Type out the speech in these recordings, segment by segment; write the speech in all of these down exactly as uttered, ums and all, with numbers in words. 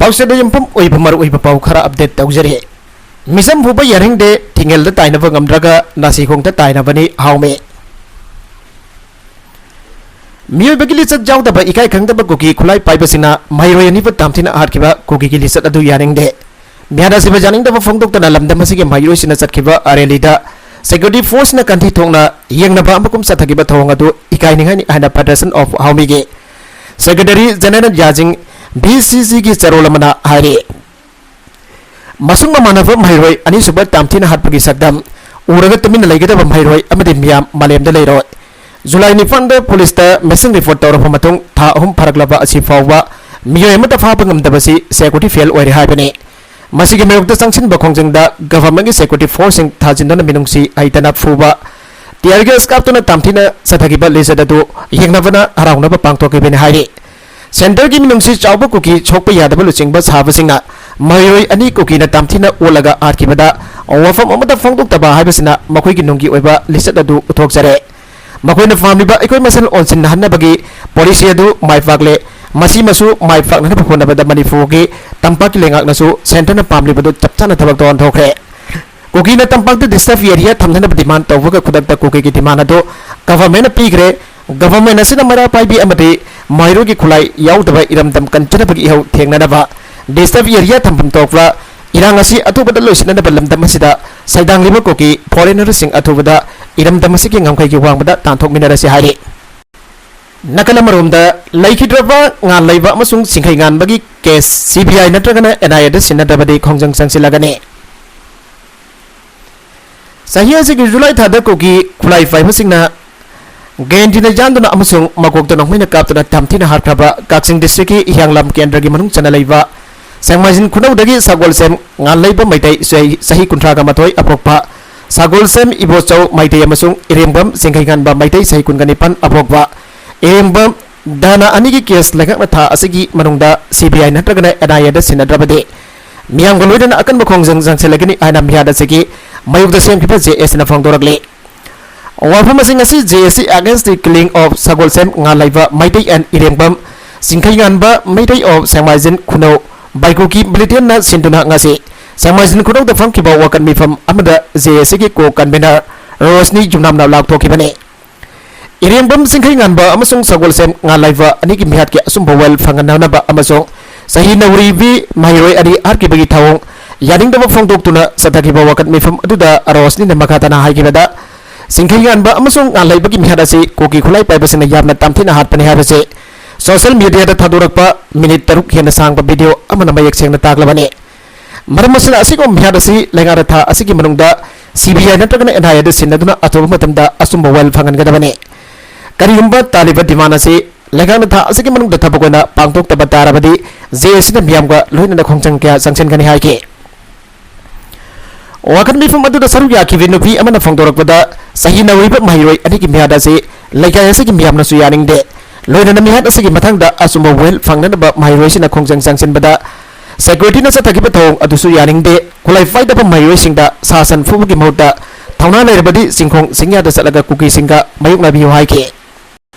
ꯄꯥꯎꯆꯦꯗ ꯌꯨꯝꯐꯝ ꯑꯣꯏꯕ ꯃꯔꯨꯑꯣꯏꯕ ꯄꯥꯎ ꯈꯔ ꯑꯞꯗꯦꯠ ꯇꯧꯖꯔꯤ꯫ ꯃꯤꯆꯝ ꯐꯨꯕ ꯌꯥꯅꯤꯡꯗꯦ, ꯊꯤꯡꯉꯦꯜꯗ ꯇꯥꯏꯅꯕ ꯉꯝꯗ꯭ꯔꯒ ꯅꯥꯁꯤꯈꯣꯡꯗ ꯇꯥꯏꯅꯕꯅꯤ ꯍꯥꯎꯃꯤ꯫ ꯃꯤꯑꯣꯏꯕꯒꯤ ꯂꯤꯆꯠ ꯌꯥꯎꯗꯕ ꯏꯀꯥꯏ ꯈꯪꯗꯕ ꯀꯨꯀꯤ ꯈꯨꯠꯂꯥꯏ ꯄꯥꯏꯕꯁꯤꯡꯅ ꯃꯍꯩꯔꯣꯏ ꯑꯅꯤꯕꯨ ꯇꯥꯝꯊꯤꯅ ꯍꯥꯠꯈꯤꯕ ꯀꯨꯀꯤꯒꯤ ꯂꯤꯆꯠ ꯑꯗꯨ ꯌꯥꯅꯤꯡꯗꯦ꯫ ꯃꯤꯍꯥꯠ ꯑꯁꯤꯕꯨ ꯌꯥꯅꯤꯡꯗꯕ ꯐꯣꯡꯗꯣꯛꯇꯅ ꯂꯝꯗꯝ ꯑꯁꯤꯒꯤ ꯃꯍꯩꯔꯣꯏꯁꯤꯡꯅ ꯆꯠꯈꯤꯕ ꯔꯦꯂꯤꯗ ꯁꯦꯀ꯭ꯌꯨꯔꯤꯇꯤ ꯐꯣꯔꯁꯅ ꯀꯟꯊꯤ ꯊꯣꯛꯅ ꯌꯦꯡꯅꯕ ꯑꯃꯒꯨꯝ ꯆꯠꯊꯈꯤꯕ ꯊꯧꯑꯣꯡ ꯑꯗꯨ ꯏꯀꯥꯏꯅꯤꯡꯉꯥꯏꯅꯤ ꯍꯥꯏꯅ ꯐꯦꯗꯔꯦꯁꯟ ꯑꯣꯐ ꯍꯥꯎꯃꯤꯒꯤ ꯁꯦꯀ꯭ꯔꯦꯇꯔꯤ ꯖꯦꯅꯦꯔꯦꯜ ꯌꯥꯖꯤꯡ ꯚꯤ ꯁꯤ ꯁꯤꯒꯤ ꯆꯦꯔꯣꯜ ꯑꯃꯅ ꯍꯥꯏꯔꯤ꯫ ꯃꯁꯨꯡ ꯃꯃꯥꯟꯅꯕ ꯃꯍꯩꯔꯣꯏ ꯑꯅꯤꯁꯨꯕ ꯇꯥꯝꯊꯤꯅ ꯍꯥꯠꯄꯒꯤ ꯁꯛꯇꯝ ꯎꯔꯒ ꯇꯨꯃꯤꯟꯅ ꯂꯩꯒꯗꯕ ꯃꯍꯩꯔꯣꯏ ꯑꯃꯗꯤ ꯃꯤꯌꯥꯝ ꯃꯥꯂꯦꯝꯗ ꯂꯩꯔꯣꯏ꯫ ꯖꯨꯂꯥꯏ ꯅꯤꯄꯥꯟꯗ ꯄꯨꯂꯤꯁꯇ ꯃꯤꯁꯤꯡ ꯔꯤꯄꯣꯔꯠ ꯇꯧꯔꯕ ꯃꯇꯨꯡ ꯊꯥ ꯑꯍꯨꯝ ꯐꯥꯔꯛꯂꯕ ꯑꯁꯤ ꯐꯥꯎꯕ ꯃꯤꯑꯣꯏ ꯑꯃꯠꯇ ꯐꯥꯕ ꯉꯝꯗꯕꯁꯤ ꯁꯦꯀ꯭ꯌꯨꯔꯤꯇꯤ ꯐꯦꯜ ꯑꯣꯏꯔꯦ ꯍꯥꯏꯕꯅꯤ꯫ ꯃꯁꯤꯒꯤ ꯃꯥꯌꯣꯛꯇ ꯆꯪꯁꯤꯟꯕ ꯈꯣꯡꯖꯪꯗ ꯒꯚꯔꯟꯃꯦꯟꯠꯀꯤ ꯁꯦꯀ꯭ꯌꯨꯔꯤꯇꯤ ꯐꯣꯔꯁꯁꯤꯡ ꯊꯥꯖꯤꯟꯗꯨꯅ ꯃꯤꯅꯨꯡꯁꯤ ꯍꯩꯇꯅ ꯐꯨꯕ, ꯇꯤꯌꯔ ꯒ꯭ꯌꯥꯁ ꯀꯥꯞꯇꯨꯅ ꯇꯥꯝꯊꯤꯅ ꯆꯠꯊꯈꯤꯕ ꯂꯤꯆꯠ ꯑꯗꯨ ꯌꯦꯡꯅꯕꯅ ꯍꯔꯥꯎꯅꯕ ꯄꯥꯡꯊꯣꯛꯈꯤꯕꯅꯤ ꯍꯥꯏꯔꯤ꯫ ꯁꯦꯟꯇꯔꯒꯤ ꯃꯤꯅꯨꯡꯁꯤ ꯆꯥꯎꯕ ꯀꯨꯀꯤ ꯁꯣꯛꯄ ꯌꯥꯗꯕ ꯂꯨꯆꯤꯡꯕ ꯁꯥꯕꯁꯤꯡꯅ ꯃꯍꯩꯔꯣꯏ ꯑꯅꯤ ꯀꯨꯀꯤꯅ ꯇꯥꯝꯊꯤꯅ ꯑꯣꯠꯂꯒ ꯍꯥꯠꯈꯤꯕꯗ ꯋꯥꯐꯝ ꯑꯃꯠꯇ ꯐꯣꯡꯗꯣꯛꯇꯕ ꯍꯥꯏꯕꯁꯤꯅ ꯃꯈꯣꯏꯒꯤ ꯅꯨꯡꯒꯤ ꯑꯣꯏꯕ ꯂꯤꯆꯠ ꯑꯗꯨ ꯎꯠꯊꯣꯛꯆꯔꯦ꯫ ꯃꯈꯣꯏꯅ ꯄꯥꯝꯂꯤꯕ ꯑꯩꯈꯣꯏ ꯃꯁꯦꯜ ꯑꯣꯟꯁꯤꯟꯅꯍꯟꯅꯕꯒꯤ ꯄꯣꯂꯤꯁꯤ ꯑꯗꯨ ꯃꯥꯏ ꯄꯥꯛꯂꯦ꯫ ꯃꯁꯤꯃꯁꯨ ꯃꯥꯏ ꯄꯥꯛꯅꯅꯕ ꯍꯣꯠꯅꯕꯗ ꯃꯅꯤꯄꯨꯔꯒꯤ ꯇꯝꯄꯥꯛꯀꯤ ꯂꯩꯉꯥꯛꯅꯁꯨ ꯁꯦꯟꯇꯔꯅ ꯄꯥꯝꯂꯤꯕꯗꯨ ꯆꯞ ꯆꯥꯅ ꯊꯕꯛ ꯇꯧꯍꯟꯊꯣꯛꯈ꯭ꯔꯦ꯫ ꯀꯨꯀꯤꯅ ꯇꯝꯄꯥꯛꯇ ꯗꯤꯁꯇꯔꯕ ꯑꯦꯔꯤꯌꯥ ꯊꯝꯅꯅꯕ ꯗꯤꯃꯥꯟ ꯇꯧꯕꯒ ꯈꯨꯗꯛꯇ ꯀꯨꯀꯤꯒꯤ ꯗꯤꯃꯥꯟ ꯑꯗꯨ ꯒꯚꯔꯟꯃꯦꯟꯠꯅ ꯄꯤꯈ꯭ꯔꯦ꯫ ꯒꯚꯔꯟꯃꯦꯟꯠ ꯑꯁꯤꯅ ꯃꯩꯔꯥ ꯄꯥꯏꯕꯤ ꯑꯃꯗꯤ ꯃꯍꯩꯔꯣꯏꯒꯤ ꯈꯨꯠꯂꯥꯏ ꯌꯥꯎꯗꯕ ꯏꯔꯝꯗꯝ ꯀꯟꯖꯅꯕꯒꯤ ꯏꯍꯧ ꯊꯦꯡꯅꯅꯕ ꯗꯤꯁꯇꯔꯕ ꯑꯦꯔꯤꯌꯥ ꯊꯝꯐꯝ ꯊꯣꯛꯄ ꯏꯔꯥꯡ ꯑꯁꯤ ꯑꯊꯨꯕꯗ ꯂꯣꯏꯁꯤꯟꯅꯅꯕ ꯂꯝꯗꯝ ꯑꯁꯤꯗ ꯁꯩꯗꯥꯡꯂꯤꯕ ꯀꯨꯀꯤ ꯐꯣꯔꯦꯅꯔꯁꯤꯡ ꯑꯊꯨꯕꯗ ꯏꯔꯝꯗꯝ ꯑꯁꯤꯒꯤ ꯉꯝꯈꯩꯒꯤ ꯋꯥꯡꯃꯗ ꯇꯥꯟꯊꯣꯛꯃꯤꯟꯅꯔꯁꯤ ꯍꯥꯏꯔꯤ꯫ ꯅꯥꯀꯜ ꯑꯃꯔꯣꯝꯗ, ꯂꯩꯈꯤꯗ꯭ꯔꯕ ꯉꯥꯟꯂꯩꯕ ꯑꯃꯁꯨꯡ ꯁꯤꯡꯈꯩ ꯉꯥꯟꯕꯒꯤ ꯀꯦꯁ ꯁꯤ ꯕꯤ ꯑꯥꯏ ꯅꯠꯇ꯭ꯔꯒꯅ ꯑꯦꯟ ꯑꯥꯏ ꯑꯦꯗ ꯁꯤꯟꯅꯗ꯭ꯔꯕꯗꯤ ꯈꯣꯡꯖꯪ ꯆꯪꯁꯤꯜꯂꯒꯅꯤ꯫ ꯆꯍꯤ ꯑꯁꯤꯒꯤ ꯖꯨꯂꯥꯏ ꯊꯥꯗ ꯀꯨꯀꯤ ꯈꯨꯠꯂꯥꯏ ꯄꯥꯏꯕꯁꯤꯡꯅ ꯒꯦꯟꯗꯤꯅ ꯌꯥꯟꯗꯨꯅ ꯑꯃꯁꯨꯡ ꯃꯀꯣꯛꯇ ꯅꯣꯡꯃꯩꯅ ꯀꯥꯞꯇꯨꯅ ꯇꯝꯊꯤꯅ ꯍꯥꯠꯈ꯭ꯔꯕ ꯀꯛꯆꯤꯡ ꯗꯤꯁꯇ꯭ꯔꯤꯛꯀꯤ ꯍꯤꯌꯥꯡꯂꯝ ꯀꯦꯟꯗ꯭ꯔꯒꯤ ꯃꯅꯨꯡ ꯆꯟꯅ ꯂꯩꯕ ꯁꯦꯡꯃꯥꯏꯖꯤꯟ ꯈꯨꯅꯧꯗꯒꯤ ꯁꯒꯣꯜꯁꯦꯝ ꯉꯥꯟꯂꯩꯕ ꯃꯩꯇꯩ, ꯆꯍꯤ, ꯆꯍꯤ ꯀꯨꯟꯊ꯭ꯔꯥꯒ ꯃꯥꯊꯣꯏ ꯑꯄꯣꯛꯄ, ꯁꯒꯣꯜꯁꯦꯝ ꯏꯕꯣꯆꯧ ꯃꯩꯇꯩ ꯑꯃꯁꯨꯡ ꯏꯔꯦꯡꯕꯝ ꯆꯤꯡꯈꯩꯉꯥꯟꯕ ꯃꯩꯇꯩ, ꯆꯍꯤ ꯀꯨꯟꯒ ꯅꯤꯄꯥꯟ ꯑꯄꯣꯛꯄ꯫ ꯏꯔꯦꯡꯕꯝ ꯗꯥꯅꯥ ꯑꯅꯤꯒꯤ ꯀꯦꯁ ꯂꯩꯉꯥꯛꯅ ꯊꯥ ꯑꯁꯤꯒꯤ ꯃꯅꯨꯡꯗ ꯁꯤ ꯕꯤ ꯑꯥꯏ ꯅꯠꯇ꯭ꯔꯒꯅ ꯑꯦꯟ ꯑꯥꯏ ꯑꯦꯗ ꯁꯤꯟꯅꯗ꯭ꯔꯕꯗꯤ ꯃꯤꯌꯥꯝꯒ ꯂꯣꯏꯅꯅ ꯑꯀꯟꯕ ꯈꯣꯡꯖꯪ ꯆꯪꯁꯤꯜꯂꯒꯅꯤ ꯍꯥꯏꯅ ꯃꯤꯍꯥꯠ ꯑꯁꯤꯒꯤ ꯃꯥꯌꯣꯛꯇ ꯁꯦꯝꯈꯤꯕ ꯖꯦ ꯑꯦꯁ ꯁꯤꯅ ꯐꯣꯡꯗꯣꯔꯛꯂꯤ꯫ ꯋꯥꯐꯝ ꯑꯁꯤ ꯉꯁꯤ J A C Against the Killing of Sagolsem ꯉꯥꯟꯂꯩꯕ Meitei and ꯏꯔꯦꯡꯕꯝ Chingkheinganba Meitei of ꯁꯦꯡꯃꯥꯏꯖꯤꯟ ꯈꯨꯅꯧ ꯕꯥꯏꯀꯨꯀꯤ ꯃꯤꯂꯤꯇꯦꯟꯅ ꯁꯤꯟꯗꯨꯅ ꯉꯁꯤ ꯁꯦꯡꯃꯥꯏꯖꯤꯟ ꯈꯨꯅꯧꯗ ꯐꯝꯈꯤꯕ ꯋꯥꯀꯠ ꯃꯤꯐꯝ ꯑꯃꯗ ꯖꯦ ꯑꯦ ꯁꯤꯒꯤ ꯀꯣ ꯀꯟꯚꯦꯅꯔ ꯔꯣꯁꯅꯤ ꯌꯨꯝꯅꯥꯝꯅ ꯂꯥꯎꯊꯣꯛꯈꯤꯕꯅꯤ꯫ ꯏꯔꯦꯡꯕꯝ ꯆꯤꯡꯈꯩꯉꯥꯟꯕ ꯑꯃꯁꯨꯡ ꯁꯒꯣꯜꯁꯦꯝ ꯉꯥꯟꯂꯩꯕ ꯑꯅꯤꯒꯤ ꯃꯤꯍꯥꯠꯀꯤ ꯑꯆꯨꯝꯕ ꯋꯥꯌꯦꯜ ꯐꯪꯍꯟꯅꯅꯕ ꯑꯃꯁꯨꯡ ꯆꯍꯤ ꯅꯧꯔꯤꯕꯤ ꯃꯍꯩꯔꯣꯏ ꯑꯅꯤ ꯍꯥꯠꯈꯤꯕꯒꯤ ꯊꯧꯑꯣꯡ ꯌꯥꯅꯤꯡꯗꯕ ꯐꯣꯡꯗꯣꯛꯇꯨꯅ ꯆꯠꯊꯈꯤꯕ ꯋꯥꯀꯠ ꯃꯤꯐꯝ ꯑꯗꯨꯗ ꯔꯣꯁꯅꯤꯅ ꯃꯈꯥ ꯇꯥꯅ ꯍꯥꯏꯈꯤꯕꯗ, ꯆꯤꯡꯈꯩꯉꯥꯟꯕ ꯑꯃꯁꯨꯡ ꯉꯥꯟꯂꯩꯕꯒꯤ ꯃꯤꯍꯥꯠ ꯑꯁꯤ ꯀꯨꯀꯤ ꯈꯨꯠꯂꯥꯏ ꯄꯥꯏꯕꯁꯤꯡꯅ ꯌꯥꯝꯅ ꯇꯝꯊꯤꯅ ꯍꯥꯠꯄꯅꯤ ꯍꯥꯏꯕꯁꯤ ꯁꯣꯁꯤꯌꯦꯜ ꯃꯤꯗꯤꯌꯥꯗ ꯊꯥꯗꯣꯔꯛꯄ ꯃꯤꯅꯤꯠ ꯇꯔꯨꯛ ꯍꯦꯟꯅ ꯁꯥꯡꯕ ꯚꯤꯗꯤꯑꯣ ꯑꯃꯅ ꯃꯌꯦꯛ ꯁꯦꯡꯅ ꯇꯥꯛꯂꯕꯅꯤ꯫ ꯃꯔꯝ ꯑꯁꯤꯅ, ꯑꯁꯤꯒꯨꯝꯕ ꯃꯤꯍꯥꯠ ꯑꯁꯤ ꯂꯩꯉꯥꯛꯅ ꯊꯥ ꯑꯁꯤꯒꯤ ꯃꯅꯨꯡꯗ ꯁꯤ ꯕꯤ ꯑꯥꯏ ꯅꯠꯇ꯭ꯔꯒꯅ ꯑꯦꯟ ꯑꯥꯏ ꯑꯦꯗ ꯁꯤꯟꯅꯗꯨꯅ ꯑꯊꯨꯕ ꯃꯇꯝꯗ ꯑꯆꯨꯝꯕ ꯋꯥꯌꯦꯜ ꯐꯪꯍꯟꯒꯗꯕꯅꯤ꯫ ꯀꯔꯤꯒꯨꯝꯕ ꯇꯥꯂꯤꯕ ꯗꯤꯃꯥꯟ ꯑꯁꯤ ꯂꯩꯉꯥꯛꯅ ꯊꯥ ꯑꯁꯤꯒꯤ ꯃꯅꯨꯡꯗ ꯊꯕꯛ ꯑꯣꯏꯅ ꯄꯥꯡꯊꯣꯛꯇꯕ ꯇꯥꯔꯕꯗꯤ, ꯖꯦ ꯑꯦ ꯁꯤꯅ ꯃꯤꯌꯥꯝꯒ ꯂꯣꯏꯅꯅ ꯈꯣꯡꯖꯪ ꯀꯌꯥ ꯆꯪꯁꯤꯟꯒꯅꯤ ꯍꯥꯏꯈꯤ꯫ ꯋꯥꯀꯠ ꯃꯤꯐꯝ ꯑꯗꯨꯗ ꯁꯔꯨꯛ ꯌꯥꯈꯤꯕ ꯅꯨꯄꯤ ꯑꯃꯅ ꯐꯣꯡꯗꯣꯔꯛꯄꯗ, ꯆꯍꯤ ꯅꯧꯔꯤꯕ ꯃꯍꯩꯔꯣꯏ ꯑꯅꯤꯒꯤ ꯃꯤꯍꯥꯠ ꯑꯁꯤ ꯂꯩꯀꯥꯏ ꯑꯁꯤꯒꯤ ꯃꯤꯌꯥꯝꯅꯁꯨ ꯌꯥꯅꯤꯡꯗꯦ꯫ ꯂꯣꯏꯅꯅ ꯃꯤꯍꯥꯠ ꯑꯁꯤꯒꯤ ꯃꯊꯪꯗ ꯑꯆꯨꯝꯕ ꯋꯥꯌꯦꯜ ꯐꯪꯅꯅꯕ ꯃꯍꯩꯔꯣꯏꯁꯤꯡꯅ ꯈꯣꯡꯖꯪ ꯆꯪꯁꯤꯟꯕꯗ ꯁꯦꯀ꯭ꯌꯨꯔꯤꯇꯤꯅ ꯆꯠꯊꯈꯤꯕ ꯊꯧꯑꯣꯡ ꯑꯗꯨꯁꯨ ꯌꯥꯅꯤꯡꯗꯦ꯫ ꯈꯨꯠꯂꯥꯏ ꯄꯥꯏꯗꯕ ꯃꯍꯩꯔꯣꯏꯁꯤꯡꯗ ꯁꯥꯁꯟ ꯐꯨꯕꯒꯤ ꯃꯍꯨꯠꯇ ꯊꯧꯅꯥ ꯂꯩꯔꯕꯗꯤ ꯆꯤꯡꯈꯣꯡ ꯆꯤꯡꯌꯥꯗ ꯆꯠꯂꯒ ꯀꯨꯀꯤꯁꯤꯡꯒ ꯃꯥꯌꯣꯛꯅꯕꯤꯌꯨ ꯍꯥꯏꯈꯤ꯫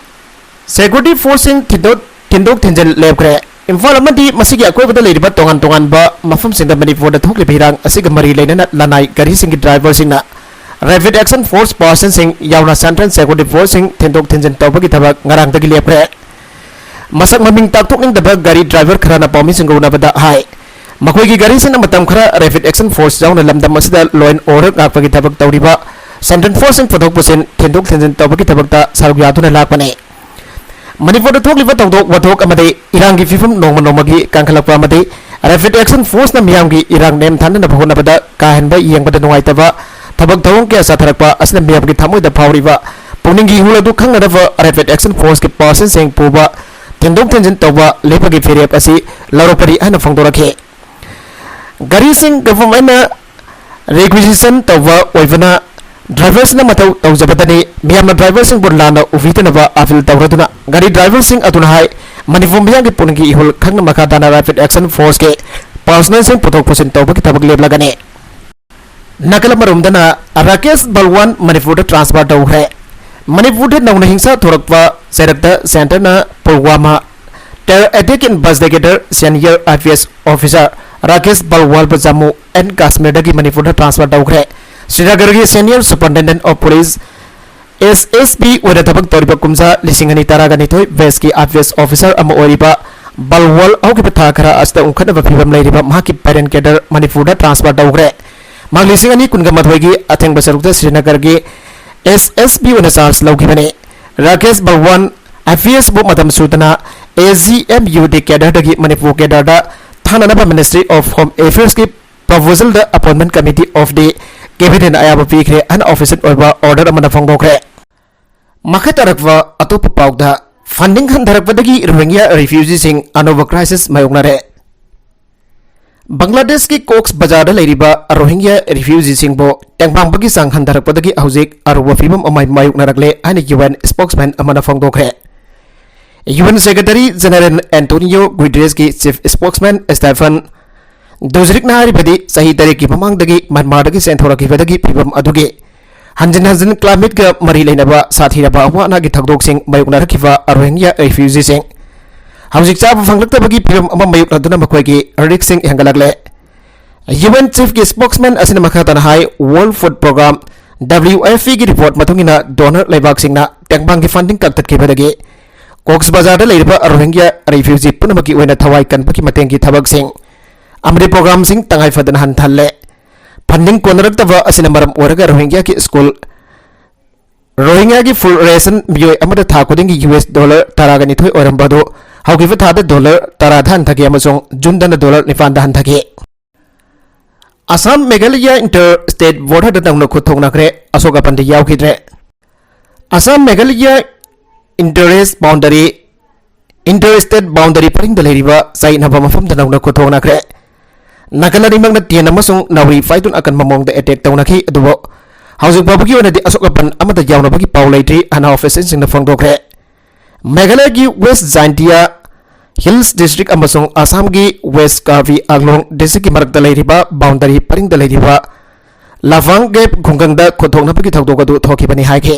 ꯁꯦꯀ꯭ꯌꯨꯔꯤꯇꯤ ꯐꯣꯔꯁꯁꯤꯡ ꯊꯤꯟꯗꯣꯛ, ꯊꯤꯟꯗꯣꯛ ꯊꯤꯟꯖꯤꯟ ꯂꯦꯞꯈ꯭ꯔꯦ꯫ ꯏꯝꯐꯥꯜ ꯑꯃꯗꯤ ꯃꯁꯤꯒꯤ ꯑꯀꯣꯏꯕꯗ ꯂꯩꯔꯤꯕ ꯇꯣꯉꯥꯟ ꯇꯣꯉꯥꯟꯕ ꯃꯐꯝꯁꯤꯡꯗ ꯃꯅꯤꯄꯨꯔꯗ ꯊꯣꯛꯂꯤꯕ ꯏꯔꯥꯡ ꯑꯁꯤꯒ ꯃꯔꯤ ꯂꯩꯅꯅ ꯂꯅꯥꯏ ꯒꯥꯔꯤꯁꯤꯡꯒꯤ ꯗ꯭ꯔꯥꯏꯚꯔꯁꯤꯡꯅ ꯔꯦꯄꯤꯗ ꯑꯦꯛꯁꯟ ꯐꯣꯔꯁ ꯄꯥꯔꯁꯟꯁꯤꯡ ꯌꯥꯎꯅ ꯁꯦꯟꯇ꯭ꯔꯦꯜ ꯁꯦꯀ꯭ꯌꯨꯔꯤꯇꯤ ꯐꯣꯔꯁꯁꯤꯡ ꯊꯤꯟꯗꯣꯛ ꯊꯤꯟꯖꯤꯟ ꯇꯧꯕꯒꯤ ꯊꯕꯛ ꯉꯔꯥꯡꯗꯒꯤ ꯂꯦꯞꯈ꯭ꯔꯦ꯫ ꯃꯁꯛ ꯃꯃꯤꯡ ꯇꯥꯛꯊꯣꯛꯅꯤꯡꯗꯕ ꯒꯥꯔꯤ ꯗ꯭ꯔꯥꯏꯚꯔ ꯈꯔꯅ ꯄꯥꯎꯃꯤꯁꯤꯡꯒ ꯎꯅꯕꯗ ꯍꯥꯏ, ꯃꯈꯣꯏꯒꯤ ꯒꯥꯔꯤꯁꯤꯡꯅ ꯃꯇꯝ ꯈꯔ ꯔꯦꯄꯤꯗ ꯑꯦꯛꯁꯟ ꯐꯣꯔꯁ ꯌꯥꯎꯅ ꯂꯝꯗꯝ ꯑꯁꯤꯗ ꯂꯣ ꯑꯦꯟ ꯑꯣꯔꯗꯔ ꯉꯥꯛꯄꯒꯤ ꯊꯕꯛ ꯇꯧꯔꯤꯕ ꯁꯦꯟꯇ꯭ꯔꯦꯜ ꯐꯣꯔꯁꯁꯤꯡ ꯄꯨꯊꯣꯛ ꯄꯨꯁꯤꯟ, ꯊꯤꯟꯗꯣꯛ ꯊꯤꯟꯖꯤꯟ ꯇꯧꯕꯒꯤ ꯊꯕꯛꯇ ꯁꯔꯨꯛ ꯌꯥꯗꯨꯅ ꯂꯥꯛꯄꯅꯤ꯫ ꯃꯅꯤꯄꯨꯔꯗ ꯊꯣꯛꯂꯤꯕ ꯊꯧꯗꯣꯛ ꯋꯥꯊꯣꯛ ꯑꯃꯗꯤ ꯏꯔꯥꯡꯒꯤ ꯐꯤꯕꯝ ꯅꯣꯡꯃ ꯅꯣꯡꯃꯒꯤ ꯀꯟꯈꯠꯂꯛꯄ ꯑꯃꯗꯤ ꯔꯦꯄꯤꯗ ꯑꯦꯛꯁꯟ ꯐꯣꯔꯁꯅ ꯃꯤꯌꯥꯝꯒꯤ ꯏꯔꯥꯡ ꯅꯦꯝꯊꯅꯅꯕ ꯍꯣꯠꯅꯕꯗ ꯀꯥ ꯍꯦꯟꯕ ꯌꯦꯡꯕꯗ ꯅꯨꯡꯉꯥꯏꯇꯕ ꯊꯕꯛ ꯊꯧꯑꯣꯡ ꯀꯌꯥ ꯆꯠꯊꯔꯛꯄ ꯑꯁꯤꯅ ꯃꯤꯌꯥꯝꯒꯤ ꯊꯃꯣꯏꯗ ꯐꯥꯎꯔꯤꯕ ꯄꯨꯛꯅꯤꯡꯒꯤ ꯏꯍꯨꯜ ꯑꯗꯨ ꯈꯪꯅꯅꯕ ꯔꯦꯄꯤꯗ ꯑꯦꯛꯁꯟ ꯐꯣꯔꯁꯀꯤ ꯄꯥꯔꯁꯟꯁꯤꯡ ꯄꯨꯕ ꯊꯤꯟꯗꯣꯛ ꯊꯤꯟꯖꯤꯟ ꯇꯧꯕ ꯂꯦꯞꯄꯒꯤ ꯐꯤꯔꯦꯞ ꯑꯁꯤ ꯂꯧꯔꯛꯄꯅꯤ ꯍꯥꯏꯅ ꯐꯣꯡꯗꯣꯔꯛꯈꯤ꯫ ꯒꯥꯔꯤꯁꯤꯡ ꯒꯚꯔꯟꯃꯦꯟꯠꯅ ꯔꯤꯀ꯭ꯋꯤꯖꯤꯁꯟ ꯇꯧꯕ ꯑꯣꯏꯕꯅ ꯗ꯭ꯔꯥꯏꯚꯔꯁꯤꯡꯅ ꯃꯊꯧ ꯇꯧꯖꯕꯗꯅꯤ꯫ ꯃꯤꯌꯥꯝꯅ ꯗ꯭ꯔꯥꯏꯚꯔꯁꯤꯡꯕꯨ ꯂꯥꯟꯅ ꯎꯕꯤꯗꯅꯕ ꯑꯥꯄꯤꯜ ꯇꯧꯔꯗꯨꯅ ꯒꯥꯔꯤ ꯗ꯭ꯔꯥꯏꯚꯔꯁꯤꯡ ꯑꯗꯨꯅ ꯍꯥꯏ, ꯃꯅꯤꯄꯨꯔ ꯃꯤꯌꯥꯝꯒꯤ ꯄꯨꯛꯅꯤꯡꯒꯤ ꯏꯍꯨꯜ ꯈꯪꯅ ꯃꯈꯥ ꯇꯥꯅ ꯔꯦꯄꯤꯗ ꯑꯦꯛꯁꯟ ꯐꯣꯔꯁꯀꯤ ꯄꯥꯔꯁꯣꯅꯦꯜꯁꯤꯡ ꯄꯨꯊꯣꯛ ꯄꯨꯁꯤꯟ ꯇꯧꯕꯒꯤ ꯊꯕꯛ ꯂꯦꯞꯂꯒꯅꯤ꯫ ꯅꯥꯀꯜ ꯑꯃꯔꯣꯝꯗꯅ ꯔꯥꯀꯦꯁ ꯕꯜꯋꯥꯟ ꯃꯅꯤꯄꯨꯔꯗ ꯇ꯭ꯔꯥꯟꯁꯐꯔ ꯇꯧꯈ꯭ꯔꯦ꯫ ꯃꯅꯤꯄꯨꯔꯗ ꯅꯧꯅ ꯍꯤꯡꯁꯥ ꯊꯣꯔꯛꯄ ꯆꯩꯔꯛꯇ ꯁꯦꯟꯇꯔꯅ ꯄꯨꯜꯋꯥꯃꯥ Terror attack investigator senior I P S officer Rakesh Balwal ꯕꯨ ꯖꯝꯃꯨ ꯑꯦꯟ ꯀꯥꯁꯃꯤꯔꯗꯒꯤ ꯃꯅꯤꯄꯨꯔꯗ transfer ꯇꯧꯈ꯭ꯔꯦ꯫ ꯁ꯭ꯔꯤꯅꯒꯔꯒꯤ senior superintendent of police, S S P ꯑꯣꯏꯅ ꯊꯕꯛ ꯇꯧꯔꯤꯕ ꯀꯨꯝꯖꯥ ꯂꯤꯁꯤꯡ ꯑꯅꯤ ꯇꯔꯥꯒ ꯅꯤꯊꯣꯏ batch ꯀꯤ I P S officer ꯑꯃ ꯑꯣꯏꯔꯤꯕ ꯕꯜꯋꯥꯜ ꯍꯧꯈꯤꯕ ꯊꯥ ꯈꯔ ꯑꯁꯤꯗ ꯎꯪꯈꯠꯅꯕ ꯐꯤꯕꯝ ꯂꯩꯔꯤꯕ ꯃꯍꯥꯛꯀꯤ parent cadre ꯃꯅꯤꯄꯨꯔꯗ transfer ꯇꯧꯈ꯭ꯔꯦ꯫ ꯃꯍꯥꯛ ꯂꯤꯁꯤꯡ ꯑꯅꯤ ꯀꯨꯟꯒ ꯃꯥꯊꯣꯏꯒꯤ ꯑꯊꯦꯡꯕ ꯁꯔꯨꯛꯇ ꯁ꯭ꯔꯤꯅꯒꯔꯒꯤ S S P ꯑꯣꯏꯅ charge ꯂꯧꯈꯤꯕꯅꯤ꯫ Rakesh Balwaan I P S ꯕꯨ ꯃꯇꯝ ꯁꯨꯗꯅ A G M U D cadre ꯗꯒꯤ Manipur cadre the ꯊꯥꯅꯅꯕ Ministry of Home Affairs ꯀꯤ proposal the Appointment Committee of the Cabinet ꯅ ꯑꯌꯥꯕ ꯄꯤꯈ꯭ꯔꯦ ꯍꯥꯏꯅ official ꯑꯣꯏꯕ order ꯑꯃꯅ ꯐꯣꯡꯗꯣꯛꯈ꯭ꯔꯦ꯫ ꯃꯈꯥ ꯇꯥꯔꯛꯄ ꯑꯇꯣꯞꯄ ꯄꯥꯎꯗ, funding ꯍꯟꯊꯔꯛꯄꯗꯒꯤ ꯔꯣꯍꯤꯡꯒ꯭ꯌꯥ refugee ꯁꯤꯡ ꯑꯅꯧꯕ crisis ꯃꯥꯌꯣꯛꯅꯔꯦ꯫ ꯕꯪꯒ꯭ꯂꯥꯗꯦꯁꯀꯤ ꯀꯣꯛꯁ ꯕꯖꯥꯔꯗ ꯂꯩꯔꯤꯕ ꯔꯣꯍꯤꯡꯒ꯭ꯌꯥ refugee ꯁꯤꯡꯕꯨ ꯇꯦꯡꯕꯥꯡꯕꯒꯤ ꯆꯥꯡ ꯍꯟꯊꯔꯛꯄꯗꯒꯤ ꯍꯧꯖꯤꯛ ꯑꯔꯨꯕ ꯐꯤꯕꯝ ꯑꯃ ꯃꯥꯌꯣꯛꯅꯔꯛꯂꯦ ꯍꯥꯏꯅ U N spokesman ꯑꯃꯅ ꯐꯣꯡꯗꯣꯛꯈ꯭ꯔꯦ꯫ U N Secretary General Antonio Guterres ꯀꯤ chief spokesman Stephen ꯗꯨꯖꯔꯤꯛꯅ ꯍꯥꯏꯔꯤꯕꯗꯤ, ꯆꯍꯤ ꯇꯔꯦꯠꯀꯤ ꯃꯃꯥꯡꯗꯒꯤ ꯃ꯭ꯌꯥꯟꯃꯥꯔꯗꯒꯤ ꯆꯦꯟꯊꯣꯔꯛꯈꯤꯕꯗꯒꯤ ꯐꯤꯕꯝ ꯑꯗꯨꯒꯤ ꯍꯟꯖꯤꯟ ꯍꯟꯖꯤꯟ climate ꯀ ꯃꯔꯤ ꯂꯩꯅꯕ ꯁꯥꯊꯤꯔꯕ ꯑꯋꯥ ꯑꯅꯥꯒꯤ ꯊꯧꯗꯣꯛꯁꯤꯡ ꯃꯥꯌꯣꯛꯅꯔꯛꯈꯤꯕ ꯔꯣꯍꯤꯡꯒ꯭ꯌꯥ refugee ꯁꯤꯡ ꯍꯧꯖꯤꯛ ꯆꯥꯕ ꯐꯪꯂꯛꯇꯕꯒꯤ ꯐꯤꯕꯝ ꯑꯃ ꯃꯥꯌꯣꯛꯅꯗꯨꯅ ꯃꯈꯣꯏꯒꯤ risk ꯁꯤꯡ ꯍꯦꯟꯒꯠꯂꯛꯂꯦ꯫ U N chief ꯀꯤ spokesman ꯑꯁꯤꯅ ꯃꯈꯥ ꯇꯥꯅ ꯍꯥꯏ, World Food Programme, W F P ꯒꯤ report ꯃꯇꯨꯡ ꯏꯟꯅ, donor ꯂꯩꯕꯥꯛꯁꯤꯡꯅ ꯇꯦꯡꯕꯥꯡꯒꯤ funding ꯀꯛꯊꯠꯈꯤꯕꯗꯒꯤ ꯀꯣꯛꯁ ꯕꯖꯥꯔꯗ ꯂꯩꯔꯤꯕ ꯔꯣꯍꯤꯡꯒ꯭ꯌꯥ refugee ꯄꯨꯝꯅꯃꯛꯀꯤ ꯑꯣꯏꯅ ꯊꯋꯥꯏ ꯀꯟꯕꯒꯤ ꯃꯇꯦꯡꯒꯤ ꯊꯕꯛꯁꯤꯡ ꯑꯃꯗꯤ programꯁꯤꯡ ꯇꯉꯥꯏ ꯐꯗꯅ ꯍꯟꯊꯍꯜꯂꯦ꯫ Funding ꯀꯣꯟꯅꯔꯛꯇꯕ ꯑꯁꯤꯅ ꯃꯔꯝ ꯑꯣꯏꯔꯒ ꯔꯣꯍꯤꯡꯒ꯭ꯌꯥꯒꯤ ꯁ꯭ꯀꯨꯜ, ꯔꯣꯍꯤꯡꯒ꯭ꯌꯥꯒꯤ full ration ꯃꯤꯑꯣꯏ ꯑꯃꯗ ꯊꯥ ꯈꯨꯗꯤꯡꯒꯤ U S dollar ꯇꯔꯥꯒ ꯅꯤꯊꯣꯏ ꯑꯣꯏꯔꯝꯕ ꯑꯗꯨ ꯍꯧꯈꯤꯕ ꯊꯥꯗ dollar ꯇꯔꯥꯗ ꯍꯟꯊꯈꯤ ꯑꯃꯁꯨꯡ ꯖꯨꯟꯗꯅ dollar ꯅꯤꯄꯥꯟꯗ ꯍꯟꯊꯈꯤ꯫ Assam Meghalaya inter state border ꯗ ꯅꯧꯅ ꯈꯨꯠ ꯊꯣꯛꯅꯈ꯭ꯔꯦ, ꯑꯁꯣꯛ ꯑꯄꯟꯗꯤ ꯌꯥꯎꯈꯤꯗ꯭ꯔꯦ꯫ Assam Meghalaya inter state boundary, inter state boundary ꯄꯔꯤꯡꯗ ꯂꯩꯔꯤꯕ ꯆꯌꯦꯠꯅꯕ ꯃꯐꯝꯗ ꯅꯧꯅ ꯈꯨꯠ ꯊꯣꯛꯅꯈ꯭ꯔꯦ꯫ ꯅꯥꯀꯜ ꯑꯅꯤꯃꯛꯅ ꯇꯦꯟ ꯑꯃꯁꯨꯡ ꯅꯥꯎꯔꯤ ꯄꯥꯏꯗꯨꯅ ꯑꯀꯟꯕ ꯃꯑꯣꯡꯗ attack ꯇꯧꯅꯈꯤ, ꯑꯗꯨꯕꯨ ꯍꯧꯖꯤꯛ ꯐꯥꯎꯕꯒꯤ ꯑꯣꯏꯅꯗꯤ ꯑꯁꯣꯛ ꯑꯄꯟ ꯑꯃꯠꯇ ꯌꯥꯎꯅꯕꯒꯤ ꯄꯥꯎ ꯂꯩꯇ꯭ꯔꯤ ꯍꯥꯏꯅ official ꯁꯤꯡꯅ ꯐꯣꯡꯗꯣꯛꯈ꯭ꯔꯦ꯫ ꯃꯦꯘꯥꯂꯌꯒꯤ West Jaintia Hills district ꯑꯃꯁꯨꯡ ꯑꯁꯥꯝꯒꯤ West Karbi Anglong district ꯀꯤ ꯃꯔꯛꯇ ꯂꯩꯔꯤꯕ boundary ꯄꯔꯤꯡꯗ ꯂꯩꯔꯤꯕ ꯂꯥꯐꯥꯡ ꯒꯦꯞ ꯈꯨꯡꯒꯪꯗ ꯈꯨꯠꯊꯣꯛꯅꯕꯒꯤ ꯊꯧꯗꯣꯛ ꯑꯗꯨ ꯊꯣꯛꯈꯤꯕꯅꯤ ꯍꯥꯏꯈꯤ꯫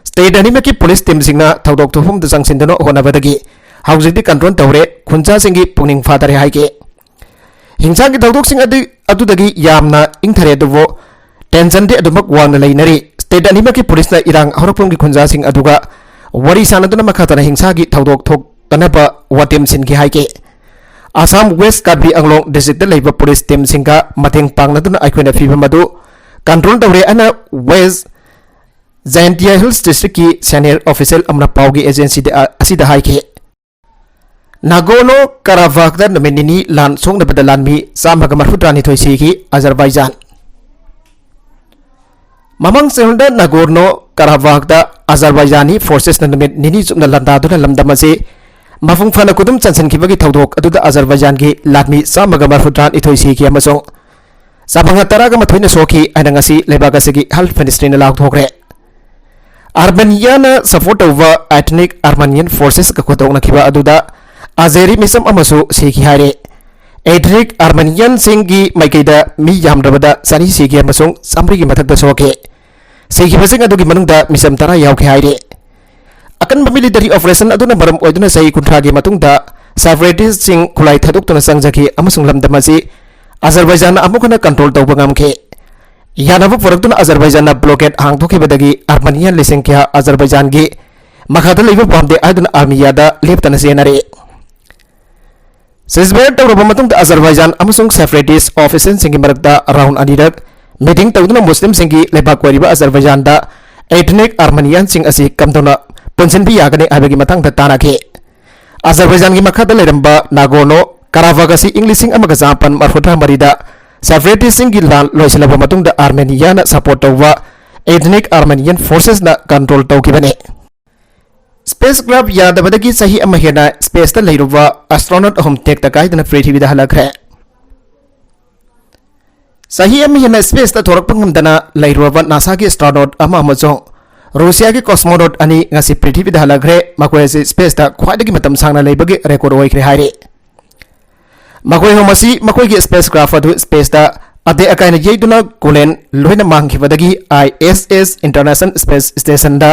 State ꯑꯅꯤꯃꯛꯀꯤ police team ꯁꯤꯡꯅ ꯊꯧꯗꯣꯛ ꯊꯣꯛꯐꯝꯗ ꯆꯪꯁꯤꯟꯗꯨꯅ ꯍꯣꯠꯅꯕꯗꯒꯤ ꯍꯧꯖꯤꯛꯇꯤ ꯀꯟꯇ꯭ꯔꯣꯜ ꯇꯧꯔꯦ, ꯈꯨꯟꯖꯥꯁꯤꯡꯒꯤ ꯄꯨꯛꯅꯤꯡ ꯐꯥꯊꯔꯦ ꯍꯥꯏꯈꯤ꯫ ꯍꯤꯡꯁꯥꯒꯤ ꯊꯧꯗꯣꯛꯁꯤꯡ ꯑꯗꯨ-, ꯑꯗꯨꯗꯒꯤ ꯌꯥꯝꯅ ꯏꯪꯊꯔꯦ, ꯑꯗꯨꯕꯨ ꯇꯦꯟꯁꯟꯗꯤ ꯑꯗꯨꯃꯛ ꯋꯥꯡꯅ ꯂꯩꯅꯔꯤ꯫ ꯁ꯭ꯇꯦꯠ ꯑꯅꯤꯃꯛꯀꯤ ꯄꯨꯂꯤꯁꯅ ꯏꯔꯥꯡ ꯍꯧꯔꯛꯐꯝꯒꯤ ꯈꯨꯟꯖꯥꯁꯤꯡ ꯑꯗꯨꯒ ꯋꯥꯔꯤ ꯁꯥꯟꯅꯗꯨꯅ ꯃꯈꯥ ꯇꯥꯅ ꯍꯤꯡꯁꯥꯒꯤ ꯊꯧꯗꯣꯛ ꯊꯣꯛꯇꯅꯕ ꯋꯥꯇꯦꯝ ꯁꯤꯟꯈꯤ ꯍꯥꯏꯈꯤ꯫ ꯑꯁꯥꯝ ꯋꯦꯁ ꯀꯥꯔꯕꯤ ꯑꯪꯂꯣꯡ ꯗꯤꯁꯇ꯭ꯔꯤꯛꯇ ꯂꯩꯕ ꯄꯨꯂꯤꯁ ꯇꯤꯝꯁꯤꯡꯒ ꯃꯇꯦꯡ ꯄꯥꯡꯅꯗꯨꯅ ꯑꯩꯈꯣꯏꯅ ꯐꯤꯕꯝ ꯑꯗꯨ ꯀꯟꯇ꯭ꯔꯣꯜ ꯇꯧꯔꯦ ꯍꯥꯏꯅ ꯋꯦꯁ ꯖꯥꯏꯟꯇꯤꯌꯥ ꯍꯤꯜꯁ ꯗꯤꯁꯇ꯭ꯔꯤꯛꯀꯤ ꯁꯦꯅꯤꯌꯔ ꯑꯣꯐꯤꯁꯤꯌꯦꯜ ꯑꯃꯅ ꯄꯥꯎꯒꯤ ꯑꯦꯖꯦꯟꯁꯤꯗ ꯑ-, ꯑꯁꯤꯗ ꯍꯥꯏꯈꯤ꯫ ꯅꯥꯒꯣꯔꯅꯣ ꯀꯥꯔꯥꯕꯥꯈꯇ ꯅꯨꯃꯤꯠ ꯅꯤꯅꯤ ꯂꯥꯟ ꯁꯣꯛꯅꯕꯗ ꯂꯥꯟꯃꯤ ꯆꯥꯝꯃꯒ ꯃꯔꯐꯨꯇꯔꯥꯅꯤꯊꯣꯏ ꯁꯤꯈꯤ ꯑꯖꯔꯕꯥꯏꯖꯥꯟ꯫ ꯃꯃꯥꯡ ꯆꯌꯣꯜꯗ ꯅꯥꯒꯣꯔꯅꯣ ꯀꯥꯔꯥꯕꯥꯈꯇ ꯑꯖꯔꯕꯥꯏꯖꯥꯅꯤ ꯐꯣꯔꯁꯦꯁꯅ ꯅꯨꯃꯤꯠ ꯅꯤꯅꯤ ꯆꯨꯞꯅ ꯂꯥꯟꯗꯥꯗꯨꯅ ꯂꯝꯗꯝ ꯑꯁꯤ ꯃꯄꯨꯡ ꯐꯥꯅ ꯈꯨꯗꯨꯝ ꯆꯟꯁꯤꯟꯈꯤꯕꯒꯤ ꯊꯧꯗꯣꯛ ꯑꯗꯨꯗ ꯑꯖꯔꯕꯥꯏꯖꯥꯟꯒꯤ ꯂꯥꯟꯃꯤ ꯆꯥꯝꯃꯒ ꯃꯔꯐꯨꯇꯔꯥꯅꯤꯊꯣꯏ ꯁꯤꯈꯤ ꯑꯃꯁꯨꯡ ꯆꯥꯃꯉꯥ ꯇꯔꯥꯒ ꯃꯥꯊꯣꯏꯅ ꯁꯣꯛꯈꯤ ꯍꯥꯏꯅ ꯉꯁꯤ ꯂꯩꯕꯥꯛ ꯑꯁꯤꯒꯤ ꯍꯦꯜꯊ ꯃꯤꯅꯤꯁꯇ꯭ꯔꯤꯅ ꯂꯥꯎꯊꯣꯛꯈ꯭ꯔꯦ꯫ ꯑꯥꯔꯃꯦꯅꯤꯌꯥꯅ ꯁꯄꯣꯔꯠ ꯇꯧꯕ ꯑꯦꯊꯅꯤꯛ ꯑꯥꯔꯃꯦꯅꯤꯌꯟ ꯐꯣꯔꯁꯦꯁꯀ ꯈꯨꯗꯣꯛꯅꯈꯤꯕ ꯑꯗꯨꯗ ꯑꯖꯦꯔꯤ ꯃꯤꯆꯝ ꯑꯃꯁꯨ ꯁꯤꯈꯤ ꯍꯥꯏꯔꯦ꯫ ꯑꯦꯊꯅꯤꯛ ꯑꯥꯔꯃꯦꯅꯤꯌꯟꯁꯤꯡꯒꯤ ꯃꯥꯏꯀꯩꯗ ꯃꯤ ꯌꯥꯝꯗ꯭ꯔꯕꯗ ꯆꯅꯤ ꯁꯤꯈꯤ ꯑꯃꯁꯨꯡ ꯆꯥꯃꯔꯤꯒꯤ ꯃꯊꯛꯇ ꯁꯣꯛꯈꯤ꯫ ꯁꯤꯈꯤꯕꯁꯤꯡ ꯑꯗꯨꯒꯤ ꯃꯅꯨꯡꯗ ꯃꯤꯆꯝ ꯇꯔꯥ ꯌꯥꯎꯈꯤ ꯍꯥꯏꯔꯤ꯫ ꯑꯀꯟꯕ ꯃꯤꯂꯤꯇꯔꯤ ꯑꯣꯄꯔꯦꯁꯟ ꯑꯗꯨꯅ ꯃꯔꯝ ꯑꯣꯏꯗꯨꯅ ꯆꯍꯤ ꯀꯨꯟꯊ꯭ꯔꯥꯒꯤ ꯃꯇꯨꯡꯗ ꯁꯦꯄꯔꯦꯇꯤꯁꯁꯤꯡ ꯈꯨꯠꯂꯥꯏ ꯊꯥꯗꯣꯛꯇꯨꯅ ꯆꯪꯖꯈꯤ ꯑꯃꯁꯨꯡ ꯂꯝꯗꯝ ꯑꯁꯤ ꯑꯖꯔꯕꯥꯏꯖꯥꯟꯅ ꯑꯃꯨꯛ ꯍꯟꯅ ꯀꯟꯇ꯭ꯔꯣꯜ ꯇꯧꯕ ꯉꯝꯈꯤ꯫ ꯌꯥꯅꯕ ꯄꯨꯔꯛꯇꯨꯅ ꯑꯖꯔꯕꯥꯏꯖꯥꯟꯅ ꯕ꯭ꯂꯣꯀꯦꯠ ꯍꯥꯡꯗꯣꯛꯈꯤꯕꯗꯒꯤ ꯑꯥꯔꯃꯦꯅꯤꯌꯥꯟ ꯂꯤꯁꯤꯡ ꯀꯌꯥ ꯑꯖꯔꯕꯥꯏꯖꯥꯟꯒꯤ ꯃꯈꯥꯗ ꯂꯩꯕ ꯄꯥꯝꯗꯦ ꯍꯥꯏꯗꯨꯅ ꯑꯥꯔꯃꯤꯌꯥꯗ ꯂꯦꯞꯇꯅ ꯆꯦꯟꯅꯔꯦ꯫ ꯁꯤꯖꯐꯥꯌꯔ ꯇꯧꯔꯕ ꯃꯇꯨꯡꯗ ꯑꯖꯔꯕꯥꯏꯖꯥꯟ ꯑꯃꯁꯨꯡ ꯁꯦꯄꯔꯦꯇꯤꯁ ꯑꯣꯐꯤꯁꯤꯌꯦꯜꯁꯤꯡꯒꯤ ꯃꯔꯛꯇ ꯔꯥꯎꯟ ꯑꯅꯤꯔꯛ ꯃꯤꯇꯤꯡ ꯇꯧꯗꯨꯅ ꯃꯨꯁꯂꯤꯝꯁꯤꯡꯒꯤ ꯂꯩꯕꯥꯛ ꯑꯣꯏꯔꯤꯕ ꯑꯖꯔꯕꯥꯏꯖꯥꯟꯗ ꯑꯦꯊꯅꯤꯛ ꯑꯥꯔꯃꯦꯅꯤꯌꯥꯟꯁꯤꯡ ꯑꯁꯤ ꯀꯝꯗꯧꯅ ꯄꯨꯟꯁꯤꯟꯕ ꯌꯥꯒꯅꯤ ꯍꯥꯏꯕꯒꯤ ꯃꯇꯥꯡꯗ ꯇꯥꯟꯅꯈꯤ꯫ ꯑꯖꯔꯕꯥꯏꯖꯥꯟꯒꯤ ꯃꯈꯥꯗ ꯂꯩꯔꯝꯕ ꯅꯥꯒꯣꯔꯅꯣ ꯀꯥꯔꯥꯕꯥꯈ ꯑꯁꯤ ꯏꯪ ꯂꯤꯁꯤꯡ ꯑꯃꯒ ꯆꯥꯃꯥꯄꯟ ꯃꯔꯐꯨꯇꯔꯥ ꯃꯔꯤꯗ ꯁꯦꯄꯔꯦꯇꯤꯁꯁꯤꯡꯒꯤ ꯂꯥꯟ ꯂꯣꯏꯁꯤꯜꯂꯕ ꯃꯇꯨꯡꯗ ꯑꯥꯔꯃꯦꯅꯤꯌꯥꯅ ꯁꯄꯣꯔꯠ ꯇꯧꯕ ꯑꯦꯊꯅꯤꯛ ꯑꯥꯔꯃꯦꯅꯤꯌꯟ ꯐꯣꯔꯁꯦꯁꯅ ꯀꯟꯇ꯭ꯔꯣꯜ ꯇꯧꯈꯤꯕꯅꯤ꯫ ꯁ꯭ꯄꯦꯁ ꯀ꯭ꯔꯥꯐ ꯌꯥꯗꯕꯗꯒꯤ ꯆꯍꯤ ꯑꯃ ꯍꯦꯟꯅ ꯁ꯭ꯄꯦꯁꯇ ꯂꯩꯔꯨꯕ ꯑꯦꯁꯇ꯭ꯔꯣꯅꯣꯠ ꯑꯍꯨꯝ ꯇꯦꯛꯇ ꯀꯥꯏꯗꯅ ꯄ꯭ꯔꯤꯊꯤꯕꯤꯗ ꯍꯜꯂꯛꯈ꯭ꯔꯦ꯫ ꯆꯍꯤ ꯑꯃ ꯍꯦꯟꯅ ꯁ꯭ꯄꯦꯁꯇ ꯊꯣꯔꯛꯄ ꯉꯝꯗꯅ ꯂꯩꯔꯨꯔꯕ ꯅꯥꯁꯥꯒꯤ ꯑꯦꯁꯇ꯭ꯔꯣꯅꯣꯠ ꯑꯃ ꯑꯃꯁꯨꯡ ꯔꯨꯁꯤꯌꯥꯒꯤ ꯀꯣꯁꯃꯣꯅꯣꯠ ꯑꯅꯤ ꯉꯁꯤ ꯄ꯭ꯔꯤꯊꯤꯕꯤꯗ ꯍꯜꯂꯛꯈ꯭ꯔꯦ꯫ ꯃꯈꯣꯏ ꯑꯁꯤ ꯁ꯭ꯄꯦꯁꯇ ꯈ꯭ꯋꯥꯏꯗꯒꯤ ꯃꯇꯝ ꯁꯥꯡꯅ ꯂꯩꯕꯒꯤ ꯔꯦꯀꯣꯔꯗ ꯑꯣꯏꯈ꯭ꯔꯦ ꯍꯥꯏꯔꯤ꯫ ꯃꯈꯣꯏ ꯑꯍꯨꯝ ꯑꯁꯤ ꯃꯈꯣꯏꯒꯤ ꯁ꯭ꯄꯦꯁ ꯀ꯭ꯔꯥꯐ ꯑꯗꯨ ꯁ꯭ꯄꯦꯁꯇ ꯑꯇꯦꯛ ꯑꯀꯥꯏꯅ ꯌꯩꯗꯨꯅ ꯀꯣꯂꯦꯟ ꯂꯣꯏꯅ ꯃꯥꯡꯈꯤꯕꯗꯒꯤ ꯑꯥꯏ ꯑꯦꯁ ꯑꯦꯁ ꯏꯟꯇꯔꯅꯦꯁꯅꯦꯜ ꯁ꯭ꯄꯦꯁ ꯁ꯭ꯇꯦꯁꯟꯗ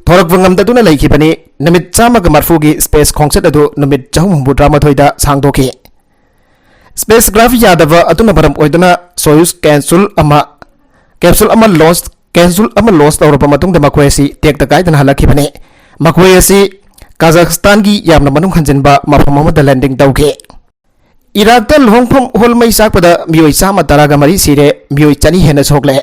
ꯊꯣꯔꯛꯄ ꯉꯝꯗꯗꯨꯅ ꯂꯩꯈꯤꯕꯅꯤ꯫ ꯅꯨꯃꯤꯠ ꯆꯥꯝꯃꯒ ꯃꯔꯤꯐꯨꯒꯤ ꯁ꯭ꯄꯦꯁ ꯈꯣꯡꯆꯠ ꯑꯗꯨ ꯅꯨꯃꯤꯠ ꯆꯍꯨꯝ ꯍꯨꯝꯐꯨꯇꯔꯥ ꯃꯥꯊꯣꯏꯗ ꯁꯥꯡꯗꯣꯛꯈꯤ꯫ ꯁ꯭ꯄꯦꯁ ꯀ꯭ꯔꯥꯐ ꯌꯥꯗꯕ ꯑꯗꯨꯅ ꯃꯔꯝ ꯑꯣꯏꯗꯨꯅ ꯁꯣꯌꯨꯖ ꯀꯦꯞꯁꯨꯜ ꯑꯃ ꯀꯦꯞꯁꯨꯜ ꯑꯃ ꯂꯣꯟꯆ ꯀꯦꯞꯁꯨꯜ ꯑꯃ ꯂꯣꯟꯆ ꯇꯧꯔꯕ ꯃꯇꯨꯡꯗ ꯃꯈꯣꯏ ꯑꯁꯤ ꯇꯦꯛꯇ ꯀꯥꯏꯗꯅ ꯍꯜꯂꯛꯈꯤꯕꯅꯤ꯫ ꯃꯈꯣꯏ ꯑꯁꯤ ꯀꯥꯖꯥꯈꯁꯇꯥꯟꯒꯤ ꯌꯥꯝꯅ ꯃꯅꯨꯡ ꯍꯟꯖꯤꯟꯕ ꯃꯐꯝ ꯑꯃꯗ ꯂꯦꯟꯗꯤꯡ ꯇꯧꯈꯤ꯫ ꯏꯔꯥꯛꯇ ꯂꯨꯍꯣꯡꯐꯝ ꯍꯣꯜ ꯃꯩ ꯆꯥꯛꯄꯗ ꯃꯤꯑꯣꯏ ꯆꯥꯝꯃ ꯇꯔꯥꯒ ꯃꯔꯤ ꯁꯤꯔꯦ, ꯃꯤꯑꯣꯏ ꯆꯅꯤ ꯍꯦꯟꯅ ꯁꯣꯛꯂꯦ꯫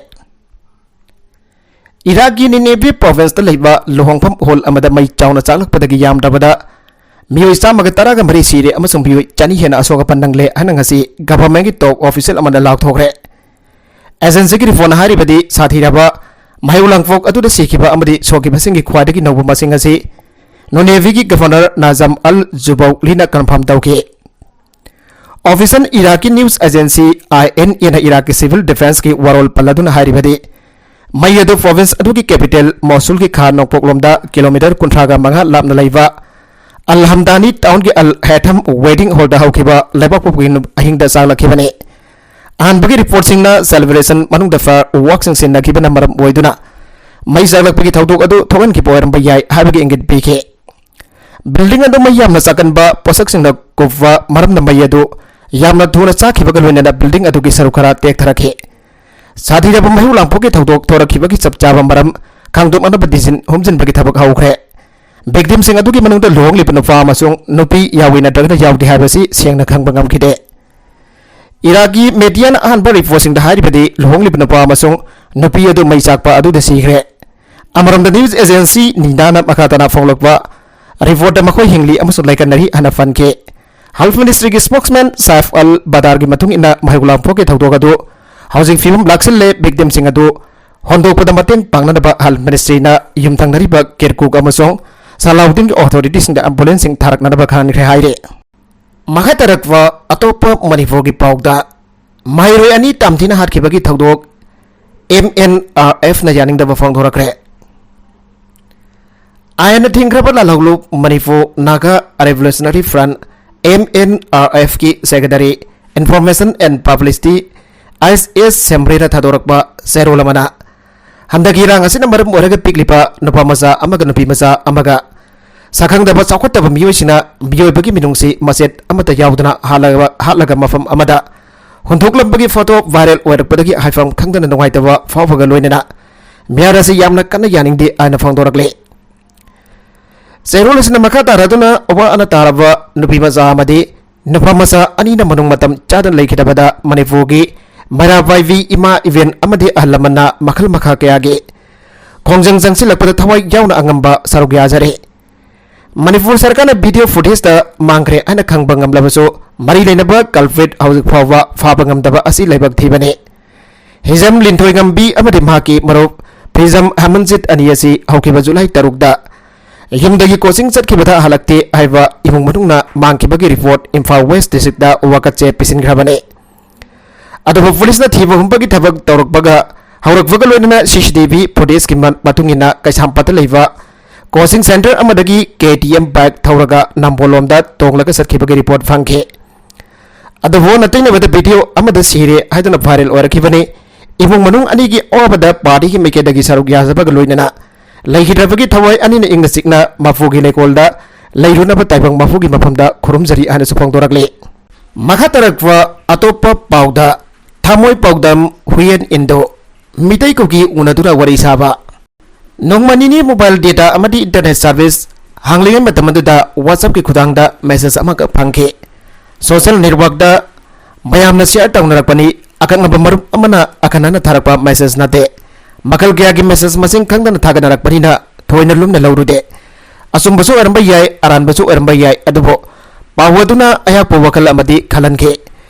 ꯏꯔꯥꯛꯀꯤ ꯅꯤꯅꯦꯚꯦ ꯄ꯭ꯔꯣꯚꯤꯟꯁꯇ ꯂꯩꯕ ꯂꯨꯍꯣꯡꯐꯝ ꯍꯣꯜ ꯑꯃꯗ ꯃꯩ ꯆꯥꯎꯅ ꯆꯥꯛꯂꯛꯄꯗꯒꯤ ꯌꯥꯝꯗ꯭ꯔꯕꯗ ꯃꯤꯑꯣꯏ ꯆꯥꯝꯃꯒ ꯇꯔꯥꯒ ꯃꯔꯤ ꯁꯤꯔꯦ ꯑꯃꯁꯨꯡ ꯃꯤꯑꯣꯏ ꯆꯅꯤ ꯍꯦꯟꯅ ꯑꯁꯣꯛ ꯑꯄꯟ ꯅꯪꯂꯦ ꯍꯥꯏꯅ ꯉꯁꯤ ꯒꯚꯔꯟꯃꯦꯟꯠꯀꯤ ꯇꯣꯞ ꯑꯣꯐꯤꯁꯤꯌꯦꯜ ꯑꯃꯅ ꯂꯥꯎꯊꯣꯛꯈ꯭ꯔꯦ꯫ ꯑꯦꯖꯦꯟꯁꯤꯒꯤ ꯔꯤꯄꯣꯔꯠꯅ ꯍꯥꯏꯔꯤꯕꯗꯤ ꯁꯥꯊꯤꯔꯕ ꯃꯍꯩ ꯂꯥꯡꯄꯣꯛ ꯑꯗꯨꯗ ꯁꯤꯈꯤꯕ ꯑꯃꯗꯤ ꯁꯣꯛꯈꯤꯕꯁꯤꯡꯒꯤ ꯈ꯭ꯋꯥꯏꯗꯒꯤ ꯅꯧꯕ ꯃꯁꯤꯡ ꯑꯁꯤ ꯅꯣꯅꯦꯚꯤꯒꯤ ꯒꯚꯔꯅꯔ ꯅꯥꯖꯝ ꯑꯜ ꯖꯨꯕꯧꯂꯤꯅ ꯀꯟꯐꯥꯔꯝ ꯇꯧꯈꯤ꯫ ꯑꯣꯐꯤꯁꯤꯌꯦꯜ ꯏꯔꯥꯛꯀꯤ ꯅ꯭ꯌꯨꯁ ꯑꯦꯖꯦꯟꯁꯤ ꯑꯥꯏ ꯑꯦꯟ ꯑꯦꯅ ꯏꯔꯥꯛꯀꯤ ꯁꯤꯚꯤꯜ ꯗꯤꯐꯦꯟꯁꯀꯤ ꯋꯥꯔꯣꯜ ꯄꯜꯂꯗꯨꯅ ꯍꯥꯏꯔꯤꯕꯗꯤ, ꯃꯩ ꯑꯗꯨ ꯄ꯭ꯔꯣꯚꯤꯟꯁ ꯑꯗꯨꯒꯤ ꯀꯦꯄꯤꯇꯦꯜ ꯃꯣꯁꯨꯜꯒꯤ ꯈꯥ ꯅꯣꯡꯄꯣꯛꯂꯣꯝꯗ ꯀꯤꯂꯣꯃꯤꯇꯔ ꯀꯨꯟꯊ꯭ꯔꯥꯒ ꯃꯉꯥ ꯂꯥꯞꯅ ꯂꯩꯕ ꯑꯜ ꯍꯝꯗꯥꯅꯤ ꯇꯥꯎꯟꯒꯤ ꯑꯜ ꯍꯦꯊꯝ ꯋꯦꯗꯤꯡ ꯍꯣꯜꯗ ꯍꯧꯈꯤꯕ ꯂꯩꯕꯥꯛꯄꯣꯛꯄꯒꯤ ꯅꯨ-, ꯑꯍꯤꯡꯗ ꯆꯥꯛꯂꯛꯈꯤꯕꯅꯤ꯫ ꯑꯍꯥꯟꯕꯒꯤ ꯔꯤꯄꯣꯔꯠꯁꯤꯡꯅ ꯁꯦꯂꯦꯕ꯭ꯔꯦꯁꯟ ꯃꯅꯨꯡꯗ ꯐꯥꯌꯔ ꯋꯥꯔꯛꯁꯤꯡ ꯁꯤꯖꯤꯟꯅꯈꯤꯕꯅ ꯃꯔꯝ ꯑꯣꯏꯗꯨꯅ ꯃꯩ ꯆꯥꯛꯂꯛꯄꯒꯤ ꯊꯧꯗꯣꯛ ꯑꯗꯨ ꯊꯣꯛꯍꯟꯈꯤꯕ ꯑꯣꯏꯔꯝꯕ ꯌꯥꯏ ꯍꯥꯏꯕꯒꯤ ꯏꯪꯒꯤꯠ ꯄꯤꯈꯤ꯫ ꯕꯤꯜꯗꯤꯡ ꯑꯗꯨ ꯃꯩ ꯌꯥꯝꯅ ꯆꯥꯛꯀꯟꯕ ꯄꯣꯠꯁꯛꯁꯤꯡꯅ ꯀꯨꯞꯄ ꯃꯔꯝꯅ ꯃꯩ ꯑꯗꯨ ꯌꯥꯝꯅ ꯊꯨꯅ ꯆꯥꯛꯈꯤꯕꯒ ꯂꯣꯏꯅꯅ ꯕꯤꯜꯗꯤꯡ ꯑꯗꯨꯒꯤ ꯁꯔꯨꯛ ꯈꯔ ꯇꯦꯛꯊꯔꯛꯈꯤ꯫ ꯁꯥꯊꯤꯔꯕ ꯃꯩꯍꯧ ꯂꯥꯡꯄꯣꯛꯀꯤ ꯊꯧꯗꯣꯛ ꯊꯣꯔꯛꯈꯤꯕꯒꯤ ꯆꯞ ꯆꯥꯕ ꯃꯔꯝ ꯈꯪꯗꯣꯛꯅꯅꯕ ꯊꯤꯖꯤꯟ ꯍꯨꯝꯖꯤꯟꯕꯒꯤ ꯊꯕꯛ ꯍꯧꯈ꯭ꯔꯦ꯫ ꯚꯤꯛꯇꯤꯝꯁꯤꯡ ꯑꯗꯨꯒꯤ ꯃꯅꯨꯡꯗ ꯂꯨꯍꯣꯡꯂꯤꯕ ꯅꯨꯄꯥ ꯑꯃꯁꯨꯡ ꯅꯨꯄꯤ ꯌꯥꯎꯏ ꯅꯠꯇ꯭ꯔꯒꯅ ꯌꯥꯎꯗꯦ ꯍꯥꯏꯕꯁꯤ ꯁꯦꯡꯅ ꯈꯪꯕ ꯉꯝꯈꯤꯗꯦ꯫ ꯏꯔꯥꯛꯀꯤ ꯃꯦꯗꯤꯌꯥꯅ ꯑꯍꯥꯟꯕ ꯔꯤꯄꯣꯔꯠꯁꯤꯡꯗ ꯍꯥꯏꯔꯤꯕꯗꯤ ꯂꯨꯍꯣꯡꯂꯤꯕ ꯅꯨꯄꯥ ꯑꯃꯁꯨꯡ ꯅꯨꯄꯤ ꯑꯗꯨ ꯃꯩ ꯆꯥꯛꯄ ꯑꯗꯨꯗ ꯁꯤꯈ꯭ꯔꯦ꯫ ꯑꯃꯔꯣꯝꯗ ꯅ꯭ꯌꯨꯁ ꯑꯦꯖꯦꯟꯁꯤ ꯅꯤꯅꯥꯅ ꯃꯈꯥ ꯇꯥꯅ ꯐꯣꯡꯂꯛꯄ ꯔꯤꯄꯣꯔꯠꯇ ꯃꯈꯣꯏ ꯍꯤꯡꯂꯤ ꯑꯃꯁꯨꯡ ꯂꯩꯀꯟꯅꯔꯤ ꯍꯥꯏꯅ ꯄꯟꯈꯤ꯫ ꯍꯦꯜꯊ ꯃꯤꯅꯤꯁꯇ꯭ꯔꯤꯒꯤ ꯁ꯭ꯄꯣꯛꯁꯃꯦꯟ ꯁꯥꯏꯐ ꯑꯜ ꯕꯗꯥꯔꯒꯤ ꯃꯇꯨꯡ ꯏꯟꯅ ꯃꯍꯩ ꯂꯥꯡꯄꯣꯛꯀꯤ ꯊꯧꯗꯣꯛ ꯑꯗꯨ ꯍꯧꯖꯤꯛ ꯐꯤꯕꯝ ꯂꯥꯛꯁꯤꯜꯂꯦ, ꯚꯤꯛꯇꯤꯝꯁꯤꯡ ꯑꯗꯨ ꯍꯣꯟꯗꯣꯛꯄꯗ ꯃꯇꯦꯡ ꯄꯥꯡꯅꯅꯕ ꯍꯦꯜꯊ ꯃꯤꯅꯤꯁꯇ꯭ꯔꯤꯅ ꯌꯨꯝꯊꯪꯅꯔꯤꯕ ꯀꯤꯔꯀꯨꯛ ꯑꯃꯁꯨꯡ ꯁꯂꯥꯎꯗꯤꯟꯒꯤ ꯑꯣꯊꯣꯔꯤꯇꯤꯁꯤꯡꯗ ꯑꯦꯝꯕꯨꯂꯦꯟꯁꯁꯤꯡ ꯊꯥꯔꯛꯅꯅꯕ ꯈꯪꯍꯟꯈ꯭ꯔꯦ ꯍꯥꯏꯔꯤ꯫ ꯃꯈꯥ ꯇꯥꯔꯛꯄ ꯑꯇꯣꯞꯄ ꯃꯅꯤꯄꯨꯔꯒꯤ ꯄꯥꯎꯗ, ꯃꯍꯩꯔꯣꯏ ꯑꯅꯤ ꯇꯝꯊꯤꯅ ꯍꯥꯠꯈꯤꯕꯒꯤ ꯊꯧꯗꯣꯛ ꯑꯦꯝ ꯑꯦꯟ ꯑꯥꯔ ꯑꯦꯐꯅ ꯌꯥꯅꯤꯡꯗꯕ ꯐꯣꯡꯗꯣꯔꯛꯈ꯭ꯔꯦ꯫ ꯑꯥꯏꯟꯅ ꯊꯤꯡꯈ꯭ꯔꯕ ꯂꯥꯜꯍꯧꯂꯨꯞ Manipur Naga revolutionary front, M N R ꯑꯦꯐꯀꯤ secretary information and publicity I S ꯁꯦꯝꯕ꯭ꯔꯦꯅ ꯊꯥꯗꯣꯔꯛꯄ ꯆꯦꯔꯣꯜ ꯑꯃꯅ ꯍꯟꯗꯛꯀꯤ ꯏꯔꯥꯡ ꯑꯁꯤꯅ ꯃꯔꯝ ꯑꯣꯏꯔꯒ ꯄꯤꯛꯂꯤꯕ ꯅꯨꯄꯥ ꯃꯆꯥ ꯑꯃꯒ ꯅꯨꯄꯤ ꯃꯆꯥ ꯑꯃꯒ ꯁꯛꯈꯪꯗꯕ ꯆꯥꯎꯈꯠꯇꯕ ꯃꯤꯑꯣꯏꯁꯤꯡꯅ ꯃꯤꯑꯣꯏꯕꯒꯤ ꯃꯤꯅꯨꯡꯁꯤ ꯃꯆꯦꯠ ꯑꯃꯠꯇ ꯌꯥꯎꯗꯅ ꯍꯥꯠꯂꯒ, ꯍꯥꯠꯂꯒ ꯃꯐꯝ ꯑꯃꯗ ꯍꯨꯟꯗꯣꯛꯂꯝꯕꯒꯤ ꯐꯣꯇꯣ ꯚꯥꯏꯔꯦꯜ ꯑꯣꯏꯔꯛꯄꯗꯒꯤ ꯍꯥꯏꯐꯝ ꯈꯪꯗꯅ ꯅꯨꯡꯉꯥꯏꯇꯕ ꯐꯥꯎꯕꯒ ꯂꯣꯏꯅꯅ ꯃꯤꯍꯥꯠ ꯑꯁꯤ ꯌꯥꯝꯅ ꯀꯟꯅ ꯌꯥꯅꯤꯡꯗꯦ ꯍꯥꯏꯅ ꯐꯣꯡꯗꯣꯔꯛꯂꯤ꯫ ꯆꯦꯔꯣꯜ ꯑꯁꯤꯅ ꯃꯈꯥ ꯇꯥꯔꯗꯨꯅ ꯑꯋꯥ ꯑꯅꯥ ꯇꯥꯔꯕ ꯅꯨꯄꯤ ꯃꯆꯥ ꯑꯃꯗꯤ ꯅꯨꯄꯥ ꯃꯆꯥ ꯑꯅꯤꯅ ꯃꯅꯨꯡ ꯃꯇꯝ ꯆꯥꯗꯅ ꯂꯩꯈꯤꯗꯕꯗ ꯃꯅꯤꯄꯨꯔꯒꯤ ꯃꯩꯔꯥ ꯄꯥꯏꯕꯤ ꯏꯃꯥ ꯏꯕꯦꯟ ꯑꯃꯗꯤ ꯑꯍꯜ ꯂꯃꯟꯅ ꯃꯈꯜ ꯃꯈꯥ ꯀꯌꯥꯒꯤ ꯈꯣꯡꯖꯪ ꯆꯪꯁꯤꯜꯂꯛꯄꯗ ꯊꯋꯥꯏ ꯌꯥꯎꯅ ꯑꯉꯝꯕ ꯁꯔꯨꯛ ꯌꯥꯖꯔꯤ꯫ ꯃꯅꯤꯄꯨꯔ ꯁꯔꯀꯥꯔꯅ ꯚꯤꯗꯤꯑꯣ ꯐꯨꯇꯦꯖꯇ ꯃꯥꯡꯈ꯭ꯔꯦ ꯍꯥꯏꯅ ꯈꯪꯕ ꯉꯝꯂꯕꯁꯨ, ꯃꯔꯤ ꯂꯩꯅꯕ ꯀꯜꯄ꯭ꯔꯤꯠ ꯍꯧꯖꯤꯛ ꯐꯥꯎꯕ ꯐꯥꯕ ꯉꯝꯗꯕ ꯑꯁꯤ ꯂꯥꯏꯕꯛ ꯊꯤꯕꯅꯤ꯫ ꯍꯤꯖꯝ ꯂꯤꯟꯊꯣꯏꯉꯝꯕꯤ ꯑꯃꯗꯤ ꯃꯍꯥꯛꯀꯤ ꯃꯔꯨꯞ ꯐꯤꯖꯝ ꯍꯦꯃꯟꯖꯤꯠ ꯑꯅꯤ ꯑꯁꯤ ꯍꯧꯈꯤꯕ ꯖꯨꯂꯥꯏ ꯇꯔꯨꯛꯇ ꯌꯨꯝꯗꯒꯤ ꯀꯣꯆꯤꯡ ꯆꯠꯈꯤꯕꯗ ꯍꯜꯂꯛꯇꯦ ꯍꯥꯏꯕ ꯏꯃꯨꯡ ꯃꯅꯨꯡꯅ ꯃꯥꯡꯈꯤꯕꯒꯤ ꯔꯤꯄꯣꯔꯠ ꯏꯝꯐꯥꯜ ꯋꯦꯁ ꯗꯤꯁꯇ꯭ꯔꯤꯛꯇ ꯋꯥꯀꯠꯆꯦ ꯄꯤꯁꯤꯟꯈ꯭ꯔꯕꯅꯤ꯫ ꯑꯗꯨꯕꯨ ꯄꯨꯂꯤꯁꯅ ꯊꯤꯕ ꯍꯨꯝꯕꯒꯤ ꯊꯕꯛ ꯇꯧꯔꯛꯄꯒ, ꯍꯧꯔꯛꯄꯒ ꯂꯣꯏꯅꯅ ꯁꯤ ꯁꯤ ꯇꯤ ꯚꯤ ꯐꯨꯇꯦꯖꯀꯤ ꯃ-, ꯃꯇꯨꯡ ꯏꯟꯅ ꯀꯩꯁꯥꯝꯄꯥꯠꯇ ꯂꯩꯕ ꯀꯣꯆꯤꯡ ꯁꯦꯟꯇꯔ ꯑꯃꯗꯒꯤ ꯀꯦ ꯇꯤ ꯑꯦꯝ ꯕꯥꯏꯛ ꯊꯧꯔꯒ ꯅꯝꯕꯣꯜꯂꯣꯝꯗ ꯇꯣꯡꯂꯒ ꯆꯠꯈꯤꯕꯒꯤ ꯔꯤꯄꯣꯔꯠ ꯐꯪꯈꯤ꯫ ꯑꯗꯨꯕꯨ ꯑꯣꯟꯅ ꯇꯩꯅꯕꯗ ꯚꯤꯗꯤꯑꯣ ꯑꯃꯗ ꯁꯤꯔꯦ ꯍꯥꯏꯗꯨꯅ ꯚꯥꯏꯔꯦꯜ ꯑꯣꯏꯔꯛꯈꯤꯕꯅꯤ꯫ ꯏꯃꯨꯡ ꯃꯅꯨꯡ ꯑꯅꯤꯒꯤ ꯑꯋꯥꯕꯗ ꯄꯥꯔꯇꯤꯒꯤ ꯃꯥꯏꯀꯩꯗꯒꯤ ꯁꯔꯨꯛ ꯌꯥꯖꯕꯒ ꯂꯣꯏꯅꯅ ꯂꯩꯈꯤꯗ꯭ꯔꯕꯒꯤ ꯊꯋꯥꯏ ꯑꯅꯤꯅ ꯏꯪꯅ ꯆꯤꯛꯅ ꯃꯄꯨꯒꯤ ꯂꯩꯀꯣꯜꯗ ꯂꯩꯔꯨꯅꯕ ꯇꯥꯏꯕꯪ ꯃꯄꯨꯒꯤ ꯃꯐꯝꯗ ꯈꯨꯔꯨꯝꯖꯔꯤ ꯍꯥꯏꯅꯁꯨ ꯐꯣꯡꯗꯣꯔꯛꯂꯤ꯫ ꯃꯈꯥ ꯇꯥꯔꯛꯄ ꯑꯇꯣꯞꯄ ꯄꯥꯎꯗ, ꯊꯃꯣꯏ ꯄꯥꯎꯗꯝ ꯍꯨꯌꯦꯟ ꯏꯟꯗꯣ, ꯃꯤꯇꯩ ꯀꯨꯀꯤ ꯎꯅꯗꯨꯅ ꯋꯥꯔꯤ ꯁꯥꯕ꯫ ꯅꯣꯡꯃ ꯅꯤꯅꯤ ꯃꯣꯕꯥꯏꯜ ꯗꯦꯇꯥ ꯑꯃꯗꯤ ꯏꯟꯇꯔꯅꯦꯠ ꯁꯥꯔꯚꯤꯁ ꯍꯥꯡꯂꯤꯉꯩ ꯃꯇꯝ ꯑꯗꯨꯗ WhatsApp-ꯀꯤ ꯈꯨꯠꯊꯥꯡꯗ ꯃꯦꯁꯦꯖ ꯑꯃꯈꯛ ꯐꯪꯈꯤ꯫ ꯁꯣꯁꯤꯌꯦꯜ ꯅꯦꯠꯋꯥꯔꯛꯇ ꯃꯌꯥꯝꯅ ꯁꯤꯌꯔ ꯇꯧꯅꯔꯛꯄꯅꯤ꯫ ꯑꯀꯛꯅꯕ ꯃꯔꯨꯞ ꯑꯃꯅ ꯑꯈꯟꯅꯅ ꯊꯥꯔꯛꯄ ꯃꯦꯁꯦꯖ ꯅꯠꯇꯦ꯫ ꯃꯈꯜ ꯀꯌꯥꯒꯤ ꯃꯦꯁꯦꯖ ꯃꯁꯤꯡ ꯈꯪꯗꯅ ꯊꯥꯒꯠꯅꯔꯛꯄꯅꯤꯅ ꯊꯣꯏꯅ ꯂꯨꯝꯅ ꯂꯧꯔꯨꯗꯦ꯫ ꯑꯆꯨꯝꯕꯁꯨ ꯑꯣꯏꯔꯝꯕ ꯌꯥꯏ, ꯑꯔꯥꯟꯕꯁꯨ ꯑꯣꯏꯔꯝꯕ ꯌꯥꯏ, ꯑꯗꯨꯕꯨ ꯄꯥꯎ ꯑꯗꯨꯅ ꯑꯩꯍꯥꯛꯄꯨ ꯋꯥꯈꯜ ꯑꯃꯗꯤ ꯈꯜꯍꯟꯈꯤ꯫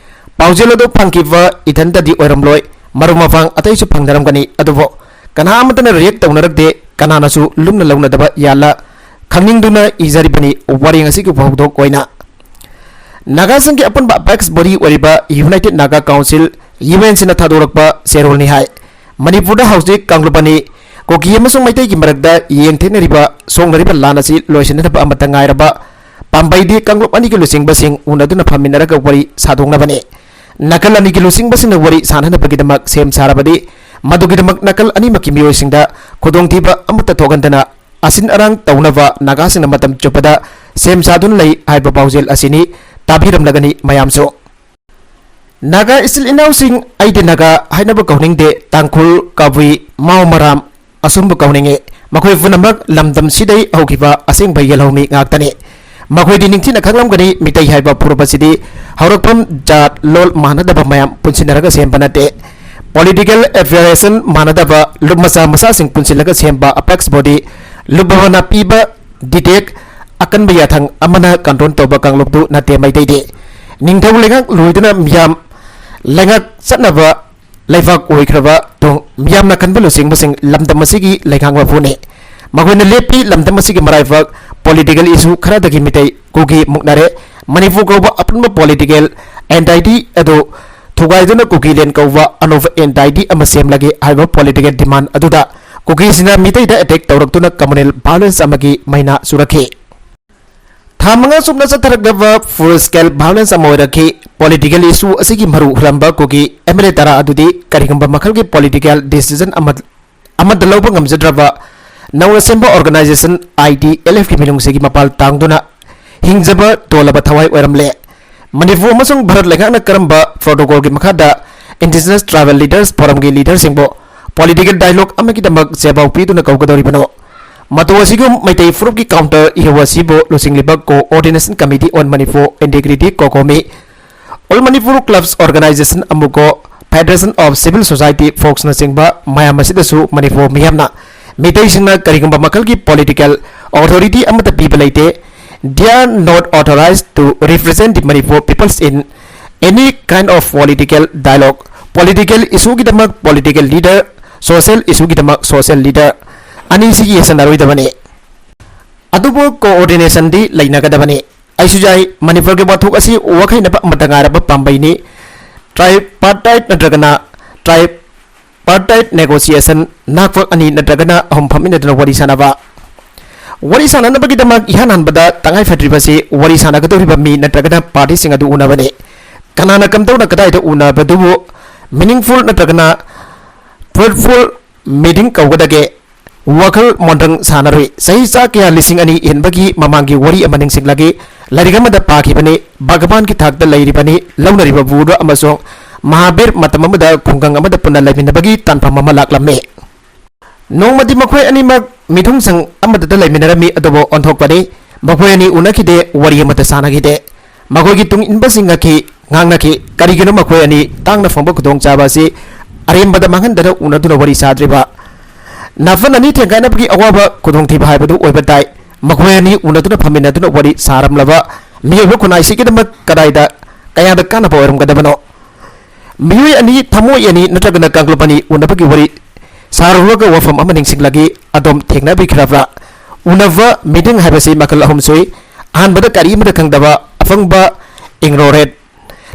ꯄꯥꯎꯖꯦꯜ ꯑꯗꯨ ꯐꯪꯈꯤꯕ ꯏꯊꯟꯇꯗꯤ ꯑꯣꯏꯔꯝꯂꯣꯏ, ꯃꯔꯨꯞ ꯃꯄꯥꯡ ꯑꯇꯩꯁꯨ ꯐꯪꯅꯔꯝꯒꯅꯤ, ꯑꯗꯨꯕꯨ ꯀꯅꯥ ꯑꯃꯠꯇꯅ ꯔꯤꯌꯦꯛ ꯇꯧꯅꯔꯛꯇꯦ, ꯀꯅꯥꯅꯁꯨ ꯂꯨꯝꯅ ꯂꯧꯅꯗꯕ ꯌꯥꯜꯂ ꯈꯪꯅꯤꯡꯗꯨꯅ ꯏꯖꯔꯤꯕꯅꯤ ꯋꯥꯔꯦꯡ ꯑꯁꯤꯒꯤ ꯍꯧꯗꯣꯛ ꯑꯣꯏꯅ꯫ ꯅꯥꯒꯥꯁꯤꯡꯒꯤ ꯑꯄꯨꯟꯕ ꯑꯦꯄꯦꯛꯁ ꯕꯣꯗꯤ ꯑꯣꯏꯔꯤꯕ united Naga council, U N ꯁꯤꯅ ꯊꯥꯗꯣꯔꯛꯄ ꯆꯦꯔꯣꯜꯅꯤ ꯍꯥꯏ꯫ ꯃꯅꯤꯄꯨꯔꯗ ꯍꯧꯖꯤꯛ ꯀꯥꯡꯂꯨꯞ ꯑꯅꯤ, ꯀꯨꯀꯤ ꯑꯃꯁꯨꯡ ꯃꯩꯇꯩꯒꯤ ꯃꯔꯛꯇ ꯌꯦꯡꯊꯦꯡꯅꯔꯤꯕ, ꯁꯣꯛꯅꯔꯤꯕ ꯂꯥꯟ ꯑꯁꯤ ꯂꯣꯏꯁꯤꯟꯅꯅꯕ ꯑꯃꯠꯇ ꯉꯥꯏꯔꯕ ꯄꯥꯝꯕꯩꯗꯤ ꯀꯥꯡꯂꯨꯞ ꯑꯅꯤꯒꯤ ꯂꯨꯆꯤꯡꯕꯁꯤꯡ ꯎꯅꯗꯨꯅ ꯐꯝꯃꯤꯟꯅꯔꯒ ꯋꯥꯔꯤ ꯁꯥꯗꯣꯛꯅꯕꯅꯤ꯫ ꯅꯥꯀꯜ ꯑꯅꯤꯒꯤ ꯂꯨꯆꯤꯡꯕꯁꯤꯡꯅ ꯋꯥꯔꯤ ꯁꯥꯅꯅꯕꯒꯤꯗꯃꯛ ꯁꯦꯝ ꯁꯥꯔꯕꯗꯤ ꯃꯗꯨꯒꯤꯗꯃꯛ ꯅꯥꯀꯜ ꯑꯅꯤꯃꯛꯀꯤ ꯃꯤꯑꯣꯏꯁꯤꯡꯗ ꯈꯨꯗꯣꯡꯊꯤꯕ ꯑꯃꯠꯇ ꯊꯣꯛꯍꯟꯗꯅ ꯑꯁꯤꯟ ꯑꯔꯥꯡ ꯇꯧꯅꯕ ꯅꯥꯒꯥꯁꯤꯡꯅ ꯃꯇꯝ ꯆꯨꯞꯄꯗ ꯁꯦꯝ ꯁꯥꯗꯨꯅ ꯂꯩ ꯍꯥꯏꯕ ꯄꯥꯎꯖꯦꯜ ꯑꯁꯤꯅꯤ꯫ ꯇꯥꯕꯤꯔꯝꯂꯒꯅꯤ ꯃꯌꯥꯝꯁꯨ꯫ ꯅꯥꯒꯥ ꯏꯆꯤꯜ ꯏꯅꯥꯎꯁꯤꯡ, ꯑꯩꯗꯤ ꯅꯥꯒꯥ ꯍꯥꯏꯅꯕ ꯀꯧꯅꯤꯡꯗꯦ, ꯇꯥꯡꯈꯨꯜ, ꯀꯕꯨꯏ, ꯃꯥꯎ, ꯃꯔꯥꯝ ꯑꯁꯨꯝꯕ ꯀꯧꯅꯤꯡꯉꯤ꯫ ꯃꯈꯣꯏ ꯄꯨꯝꯅꯃꯛ ꯂꯝꯗꯝꯁꯤꯗꯩ ꯍꯧꯈꯤꯕ ꯑꯁꯦꯡꯕ ꯌꯦꯜꯍꯧꯃꯤ ꯉꯥꯛꯇꯅꯤ꯫ ꯃꯈꯣꯏꯗꯤ ꯅꯤꯡꯊꯤꯅ ꯈꯪꯂꯝꯒꯅꯤ, ꯃꯤꯇꯩ ꯍꯥꯏꯕ ꯐꯨꯔꯨꯞ ꯑꯁꯤꯗꯤ ꯍꯧꯔꯛꯐꯝ ꯖꯥꯠ ꯂꯣꯜ ꯃꯥꯟꯅꯗꯕ ꯃꯌꯥꯝ ꯄꯨꯟꯁꯤꯟꯅꯔꯒ ꯁꯦꯝꯕ ꯅꯠꯇꯦ꯫ Political affiliation ꯃꯥꯟꯅꯗꯕ ꯂꯨꯞ ꯃꯆꯥ ꯃꯆꯥꯁꯤꯡ ꯄꯨꯟꯁꯤꯜꯂꯒ ꯁꯦꯝꯕ apex body, ꯂꯨꯞ ꯕꯕꯥꯅ ꯄꯤꯕ ꯗꯤꯇꯦꯛ ꯑꯀꯟꯕ ꯌꯥꯊꯪ ꯑꯃꯅ control ꯇꯧꯕ ꯀꯥꯡꯂꯨꯞꯇꯨ ꯅꯠꯇꯦ ꯃꯩꯇꯩꯗꯤ꯫ ꯅꯤꯡꯊꯧ ꯂꯩꯉꯥꯛ ꯂꯣꯏꯗꯨꯅ ꯃꯤꯌꯥꯝ ꯂꯩꯉꯥꯛ ꯆꯠꯅꯕ ꯂꯩꯕꯥꯛ ꯑꯣꯏꯈ꯭ꯔꯕ ꯇꯨꯡ ꯃꯤꯌꯥꯝꯅ ꯈꯟꯕ ꯂꯨꯆꯤꯡꯕꯁꯤꯡ ꯂꯝꯗꯝ ꯑꯁꯤꯒꯤ ꯂꯩꯉꯥꯛ ꯃꯄꯨꯅꯤ꯫ ꯃꯈꯣꯏꯅ ꯂꯦꯞꯄꯤ ꯂꯝꯗꯝ ꯑꯁꯤꯒꯤ ꯃꯔꯥꯏꯕꯛ꯫ Political issue ꯈꯔꯗꯒꯤ ꯃꯤꯇꯩ ꯀꯨꯀꯤ ꯃꯨꯛꯅꯔꯦ꯫ ꯃꯅꯤꯄꯨꯔ ꯀꯧꯕ ꯑꯄꯨꯟꯕ political entity ꯑꯗꯨ ꯊꯨꯒꯥꯏꯗꯨꯅ ꯀꯨꯀꯤꯂꯦꯟ ꯀꯧꯕ ꯑꯅꯧꯕ entity ꯑꯃ ꯁꯦꯝꯂꯒꯦ ꯍꯥꯏꯕ political demand ꯑꯗꯨꯗ ꯀꯨꯀꯤꯁꯤꯡꯅ ꯃꯤꯇꯩꯗ attack ꯇꯧꯔꯛꯇꯨꯅ communal violence ꯑꯃꯒꯤ ꯃꯩꯅꯥ ꯆꯨꯔꯛꯈꯤ꯫ ꯊꯥ ꯃꯉꯥ ꯆꯨꯞꯅ ꯆꯠꯊꯔꯛꯂꯕ full scale violence ꯑꯃ ꯑꯣꯏꯔꯛꯈꯤ꯫ Political issue ꯑꯁꯤꯒꯤ ꯃꯔꯨ ꯍꯨꯔꯝꯕ ꯀꯨꯀꯤ MLA ꯇꯔꯥ ꯑꯗꯨꯗꯤ ꯀꯔꯤꯒꯨꯝꯕ ꯃꯈꯜꯒꯤ political decision ꯑꯃ, ꯑꯃꯠꯇ ꯂꯧꯕ ꯉꯝꯖꯗ꯭ꯔꯕ ꯅꯧꯅ ꯁꯦꯝꯕ organization ITLFꯀꯤ ꯃꯤꯅꯨꯡꯁꯤꯒꯤ ꯃꯄꯥꯜ ꯇꯥꯡꯗꯨꯅ ꯍꯤꯡꯖꯕ ꯇꯣꯜꯂꯕ ꯊꯋꯥꯏ ꯑꯣꯏꯔꯝꯂꯦ꯫ ꯃꯅꯤꯄꯨꯔ ꯑꯃꯁꯨꯡ ꯚꯥꯔꯠ ꯂꯩꯉꯥꯛꯅ ꯀꯔꯝꯕ protocolꯒꯤ ꯃꯈꯥꯗ Indigenous Tribal Leaders Forumꯒꯤ leaderꯁꯤꯡꯕꯨ political dialogue ꯑꯃꯒꯤꯗꯃꯛ ꯆꯦꯕꯥꯎ ꯄꯤꯗꯨꯅ ꯀꯧꯒꯗꯧꯔꯤꯕꯅꯣ? ꯃꯇꯧ ꯑꯁꯤꯒꯨꯝ ꯃꯩꯇꯩ ꯐꯨꯔꯨꯞꯀꯤ counter ꯏꯍꯧ ꯑꯁꯤꯕꯨ ꯂꯨꯆꯤꯡꯂꯤꯕ Coordination Committee on Manipur Integrity, COCOMI, All Manipur Clubs Organization, AMUCO, Federation of Civil Society Folksꯅꯆꯤꯡꯕ ꯃꯌꯥꯝ ꯑꯁꯤꯗꯁꯨ ꯃꯅꯤꯄꯨꯔ ꯃꯤꯌꯥꯝꯅ ꯃꯤꯇꯩꯁꯤꯡꯅ ꯀꯔꯤꯒꯨꯝꯕ ꯃꯈꯜꯒꯤ political authority ꯑꯃꯠꯇ ꯄꯤꯕ ꯂꯩꯇꯦ꯫ They are not authorized to represent the Manipur peoples in any kind of political dialogue꯫ Political issueꯒꯤꯗꯃꯛ political leader, social issueꯒꯤꯗꯃꯛ social leader, ꯑꯅꯤꯁꯤ ꯌꯦꯠꯁꯟꯅꯔꯣꯏꯗꯕꯅꯤ꯫ ꯑꯗꯨꯕꯨ coordinationꯗꯤ ꯂꯩꯅꯒꯗꯕꯅꯤ꯫ ꯑꯩꯁꯨ ꯌꯥꯏ, ꯃꯅꯤꯄꯨꯔꯒꯤ ꯋꯥꯊꯣꯛ ꯑꯁꯤ ꯋꯥꯈꯩꯅꯕ ꯑꯃꯠꯇ ꯉꯥꯏꯔꯕ ꯄꯥꯝꯕꯩꯅꯤ꯫ Tripartite ꯅꯠꯇ꯭ꯔꯒꯅ tripartite negotiation, ꯅꯥꯛꯄ ꯑꯅꯤ ꯅꯠꯇ꯭ꯔꯒꯅ ꯑꯍꯨꯝ ꯐꯝꯃꯤꯟꯅꯗꯨꯅ ꯋꯥꯔꯤ ꯁꯥꯟꯅꯕ꯫ ꯋꯥꯔꯤ ꯁꯥꯟꯅꯅꯕꯒꯤꯗꯃꯛ ꯏꯍꯥꯟ ꯍꯥꯟꯕꯗ ꯇꯉꯥꯏ ꯐꯗ꯭ꯔꯤꯕꯁꯤ ꯋꯥꯔꯤ ꯁꯥꯟꯅꯒꯗꯧꯔꯤꯕ ꯃꯤ ꯅꯠꯇ꯭ꯔꯒꯅ partyꯁꯤꯡ ꯑꯗꯨ ꯎꯅꯕꯅꯤ꯫ ꯀꯅꯥꯅ ꯀꯝꯗꯧꯅ ꯀꯗꯥꯏꯗ ꯎꯅꯕꯗꯨꯕꯨ meaningful ꯅꯠꯇ꯭ꯔꯒꯅ fruitful meeting ꯀꯧꯒꯗꯒꯦ? ꯋꯥꯈꯜ ꯃꯣꯟꯗ꯭ꯔꯪ ꯁꯥꯟꯅꯔꯨꯏ꯫ ꯆꯍꯤ ꯆꯥ ꯀꯌꯥ, ꯂꯤꯁꯤꯡ ꯑꯅꯤ ꯍꯦꯟꯕꯒꯤ ꯃꯃꯥꯡꯒꯤ ꯋꯥꯔꯤ ꯑꯃ ꯅꯤꯡꯁꯤꯡꯂꯒꯦ꯫ ꯂꯥꯏꯔꯤꯛ ꯑꯃꯗ ꯄꯥꯈꯤꯕꯅꯤ, ꯚꯒꯕꯥꯟꯒꯤ ꯊꯥꯛꯇ ꯂꯩꯔꯤꯕꯅꯤ꯫ ꯂꯧꯅꯔꯤꯕ ꯕꯨꯙ ꯑꯃꯁꯨꯡ ꯃꯍꯥꯕꯤꯔ ꯃꯇꯝ ꯑꯃꯗ ꯈꯨꯡꯒꯪ ꯑꯃꯗ ꯄꯨꯟꯅ ꯂꯩꯃꯤꯟꯅꯕꯒꯤ ꯇꯥꯟꯐꯝ ꯑꯃ ꯂꯥꯛꯂꯝꯃꯤ꯫ ꯅꯣꯡꯃꯗꯤ ꯃꯈꯣꯏ ꯑꯅꯤꯃꯛ ꯃꯤꯊꯨꯡꯁꯪ ꯑꯃꯗꯇ ꯂꯩꯃꯤꯟꯅꯔꯝꯃꯤ, ꯑꯗꯨꯕꯨ ꯑꯣꯟꯊꯣꯛꯄꯅꯤ, ꯃꯈꯣꯏ ꯑꯅꯤ ꯎꯅꯈꯤꯗꯦ, ꯋꯥꯔꯤ ꯑꯃꯠꯇ ꯁꯥꯟꯅꯈꯤꯗꯦ꯫ ꯃꯈꯣꯏꯒꯤ ꯇꯨꯡ ꯏꯟꯕꯁꯤꯡ ꯉꯛꯈꯤ, ꯉꯥꯡꯅꯈꯤ꯫ ꯀꯔꯤꯒꯤꯅꯣ ꯃꯈꯣꯏ ꯑꯅꯤ ꯇꯥꯡꯅ ꯐꯪꯕ ꯈꯨꯗꯣꯡꯆꯥꯕ ꯑꯁꯤ ꯑꯔꯦꯝꯕꯗ ꯃꯥꯡꯍꯟꯗꯅ ꯎꯅꯗꯨꯅ ꯋꯥꯔꯤ ꯁꯥꯗ꯭ꯔꯤꯕ? ꯅꯥꯐꯟ ꯑꯅꯤ ꯊꯦꯡꯒꯥꯏꯅꯕꯒꯤ ꯑꯋꯥꯕ ꯈꯨꯗꯣꯡꯊꯤꯕ ꯍꯥꯏꯕꯗꯨ ꯑꯣꯏꯕ ꯇꯥꯏ꯫ ꯃꯈꯣꯏ ꯑꯅꯤ ꯎꯅꯗꯨꯅ ꯐꯝꯃꯤꯟꯅꯗꯨꯅ ꯋꯥꯔꯤ ꯁꯥꯔꯝꯂꯕ ꯃꯤꯑꯣꯏꯕ ꯈꯨꯟꯅꯥꯏꯁꯤꯒꯤꯗꯃꯛ ꯀꯗꯥꯏꯗ ꯀꯌꯥꯗ ꯀꯥꯟꯅꯕ ꯑꯣꯏꯔꯝꯒꯗꯕꯅꯣ? ꯃꯤꯑꯣꯏ ꯑꯅꯤ, ꯊꯃꯣꯏ ꯑꯅꯤ ꯅꯠꯇ꯭ꯔꯒꯅ ꯀꯥꯡꯂꯨꯞ ꯑꯅꯤ ꯎꯅꯕꯒꯤ ꯋꯥꯔꯤ ꯁꯥꯔꯨꯔꯒ ꯋꯥꯐꯝ ꯑꯃ ꯅꯤꯡꯁꯤꯡꯂꯒꯦ꯫ ꯑꯗꯣꯝ ꯊꯦꯡꯅꯕꯤꯈ꯭ꯔꯕ꯭ꯔꯥ? ꯎꯅꯕ, meeting, ꯍꯥꯏꯕꯁꯤ ꯃꯈꯜ ꯑꯍꯨꯝ ꯁꯨꯏ꯫ ꯑꯍꯥꯟꯕꯗ ꯀꯔꯤ ꯑꯃꯠꯇ ꯈꯪꯗꯕ, ꯑꯄꯪꯕ, ignorant,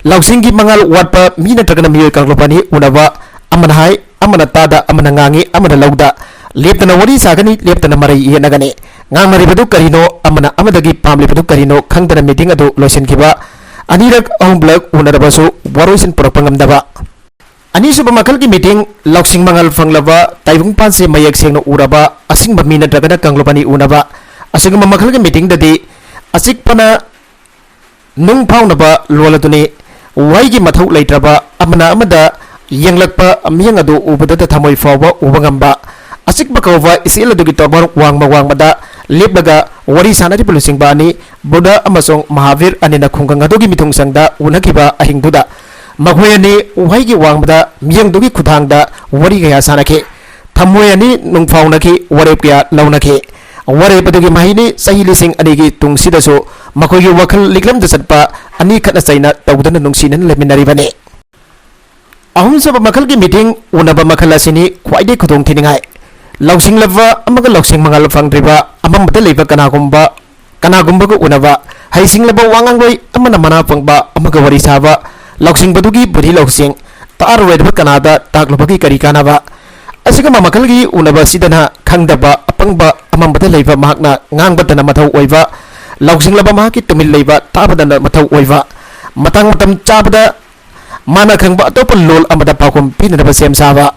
ꯂꯧꯁꯤꯡꯒꯤ ꯃꯉꯥꯜ ꯋꯥꯠꯄ ꯃꯤ ꯅꯠꯇ꯭ꯔꯒꯅ ꯃꯤꯑꯣꯏ ꯀꯥꯡꯂꯨꯞ ꯑꯅꯤ ꯎꯅꯕ꯫ ꯑꯃꯅ ꯍꯥꯏ, ꯑꯃꯅ ꯇꯥꯗ, ꯑꯃꯅ ꯉꯥꯡꯉꯤ, ꯑꯃꯅ ꯂꯧꯗ꯫ ꯂꯦꯞꯇꯅ ꯋꯥꯔꯤ ꯁꯥꯒꯅꯤ, ꯂꯦꯞꯇꯅ ꯃꯔꯩ ꯌꯦꯠꯅꯒꯅꯤ꯫ ꯉꯥꯡꯅꯔꯤꯕꯗꯨ ꯀꯔꯤꯅꯣ, ꯑꯃꯅ ꯑꯃꯗꯒꯤ ꯄꯥꯝꯂꯤꯕꯗꯨ ꯀꯔꯤꯅꯣ ꯈꯪꯗꯅ meeting ꯑꯗꯨ ꯂꯣꯏꯁꯤꯟꯈꯤꯕ꯫ ꯑꯅꯤꯔꯛ ꯑꯍꯨꯝꯂꯛ ꯎꯅꯔꯕꯁꯨ ꯋꯥꯔꯣꯏꯁꯤꯟ ꯄꯨꯔꯛꯄ ꯉꯝꯗꯕ꯫ ꯑꯅꯤꯁꯨꯕ ꯃꯈꯜꯒꯤ meeting, ꯂꯧꯁꯤꯡ ꯃꯉꯥꯜ ꯐꯪꯂꯕ, ꯇꯥꯏꯕꯪꯄꯥꯟꯁꯦ ꯃꯌꯦꯛ ꯁꯦꯡꯅ ꯎꯔꯕ, ꯑꯁꯤꯡꯕ ꯃꯤ ꯅꯠꯇ꯭ꯔꯒꯅ ꯀꯥꯡꯂꯨꯞ ꯑꯅꯤ ꯎꯅꯕ꯫ ꯑꯁꯤꯒꯨꯝꯕ ꯃꯈꯜꯒꯤ meetingꯗꯗꯤ ꯑꯆꯤꯛꯄꯅ ꯅꯨꯡ ꯐꯥꯎꯅꯕ ꯂꯣꯜ ꯑꯗꯨꯅꯤ꯫ ꯋꯥꯍꯩꯒꯤ ꯃꯊꯧ ꯂꯩꯇ꯭ꯔꯕ, ꯑꯃꯅ ꯑꯃꯗ ꯌꯦꯡꯂꯛꯄ ꯃꯤꯠꯌꯦꯡ ꯑꯗꯨ ꯎꯕꯗꯇ ꯊꯃꯣꯏ ꯐꯥꯎꯕ ꯎꯕ ꯉꯝꯕ, ꯑꯆꯤꯛꯄ ꯀꯧꯕ ꯏꯆꯦꯜ ꯑꯗꯨꯒꯤ ꯇꯣꯔꯕꯥꯟ ꯋꯥꯡꯃ ꯋꯥꯡꯃꯗ ꯂꯦꯞꯂꯒ ꯋꯥꯔꯤ ꯁꯥꯅꯔꯤꯕ ꯂꯨꯆꯤꯡꯕ ꯑꯅꯤ, ꯕꯨꯙ ꯑꯃꯁꯨꯡ ꯃꯍꯥꯕꯤꯔ ꯑꯅꯤꯅ ꯈꯨꯡꯒꯪ ꯑꯗꯨꯒꯤ ꯃꯤꯊꯨꯡꯁꯪꯗ ꯎꯅꯈꯤꯕ ꯑꯍꯤꯡꯗꯨꯗ꯫ ꯃꯈꯣꯏ ꯑꯅꯤ ꯋꯥꯍꯩꯒꯤ ꯋꯥꯡꯃꯗ ꯃꯤꯠꯌꯦꯡꯗꯨꯒꯤ ꯈꯨꯠꯊꯥꯡꯗ ꯋꯥꯔꯤ ꯀꯌꯥ ꯁꯥꯅꯈꯤ꯫ ꯊꯃꯣꯏ ꯑꯅꯤ ꯅꯨꯡꯐꯥꯎꯅꯈꯤ, ꯋꯥꯔꯦꯞ ꯀꯌꯥ ꯂꯧꯅꯈꯤ꯫ ꯋꯥꯔꯦꯞ ꯑꯗꯨꯒꯤ ꯃꯍꯩꯅꯤ, ꯆꯍꯤ ꯂꯤꯁꯤꯡ ꯑꯅꯤꯒꯤ ꯇꯨꯡꯁꯤꯗꯁꯨ ꯃꯈꯣꯏꯒꯤ ꯋꯥꯈꯜ ꯂꯤꯛꯂꯝꯗ ꯆꯠꯄ ꯑꯅꯤ ꯈꯠꯅ ꯆꯩꯅ ꯇꯧꯗꯅ ꯅꯨꯡꯁꯤꯅꯅ ꯂꯩꯃꯤꯟꯅꯔꯤꯕꯅꯤ꯫ ꯑꯍꯨꯝꯁꯨꯕ ꯃꯈꯜꯒꯤ meeting, ꯎꯅꯕ ꯃꯈꯜ ꯑꯁꯤꯅꯤ ꯈ꯭ꯋꯥꯏꯗꯒꯤ ꯈꯨꯗꯣꯡꯊꯤꯅꯤꯡꯉꯥꯏ꯫ ꯂꯧꯁꯤꯡꯂꯕ ꯑꯃꯒ ꯂꯧꯁꯤꯡ ꯃꯉꯥꯜ ꯐꯪꯗ꯭ꯔꯤꯕ ꯑꯃꯝꯕꯗ ꯂꯩꯕ ꯀꯅꯥꯒꯨꯝꯕ, ꯀꯅꯥꯒꯨꯝꯕꯒ ꯎꯅꯕ, ꯍꯩꯁꯤꯡꯂꯕ ꯋꯥꯉꯥꯡꯂꯣꯏ ꯑꯃꯅ ꯃꯅꯥ ꯄꯪꯕ ꯑꯃꯒ ꯋꯥꯔꯤ ꯁꯥꯕ, ꯂꯧꯁꯤꯡꯕꯗꯨꯒꯤ ꯕꯨꯙꯤ ꯂꯧꯁꯤꯡ, ꯇꯥꯔꯔꯣꯏꯗꯕ ꯀꯅꯥꯗ ꯇꯥꯛꯂꯨꯕꯒꯤ ꯀꯔꯤ ꯀꯥꯟꯅꯕ? ꯑꯁꯤꯒꯨꯝꯕ ꯃꯈꯜꯒꯤ ꯎꯅꯕ ꯑꯁꯤꯗꯅ ꯈꯪꯗꯕ, ꯑꯄꯪꯕ, ꯑꯃꯝꯕꯗ ꯂꯩꯕ ꯃꯍꯥꯛꯅ ꯉꯥꯡꯕꯗꯅ ꯃꯊꯧ ꯑꯣꯏꯕ, ꯂꯧꯁꯤꯡꯂꯕ ꯃꯍꯥꯛꯀꯤ ꯇꯨꯃꯤꯟ ꯂꯩꯕ ꯇꯥꯕꯗꯅ ꯃꯊꯧ ꯑꯣꯏꯕ, ꯃꯇꯥꯡ ꯃꯇꯝ ꯆꯥꯕꯗ ꯃꯥꯅ ꯈꯪꯕ ꯑꯇꯣꯞꯄ ꯂꯣꯜ ꯑꯃꯗ ꯄꯥꯎꯈꯨꯝ ꯄꯤꯅꯅꯕ ꯁꯦꯝ ꯁꯥꯕ꯫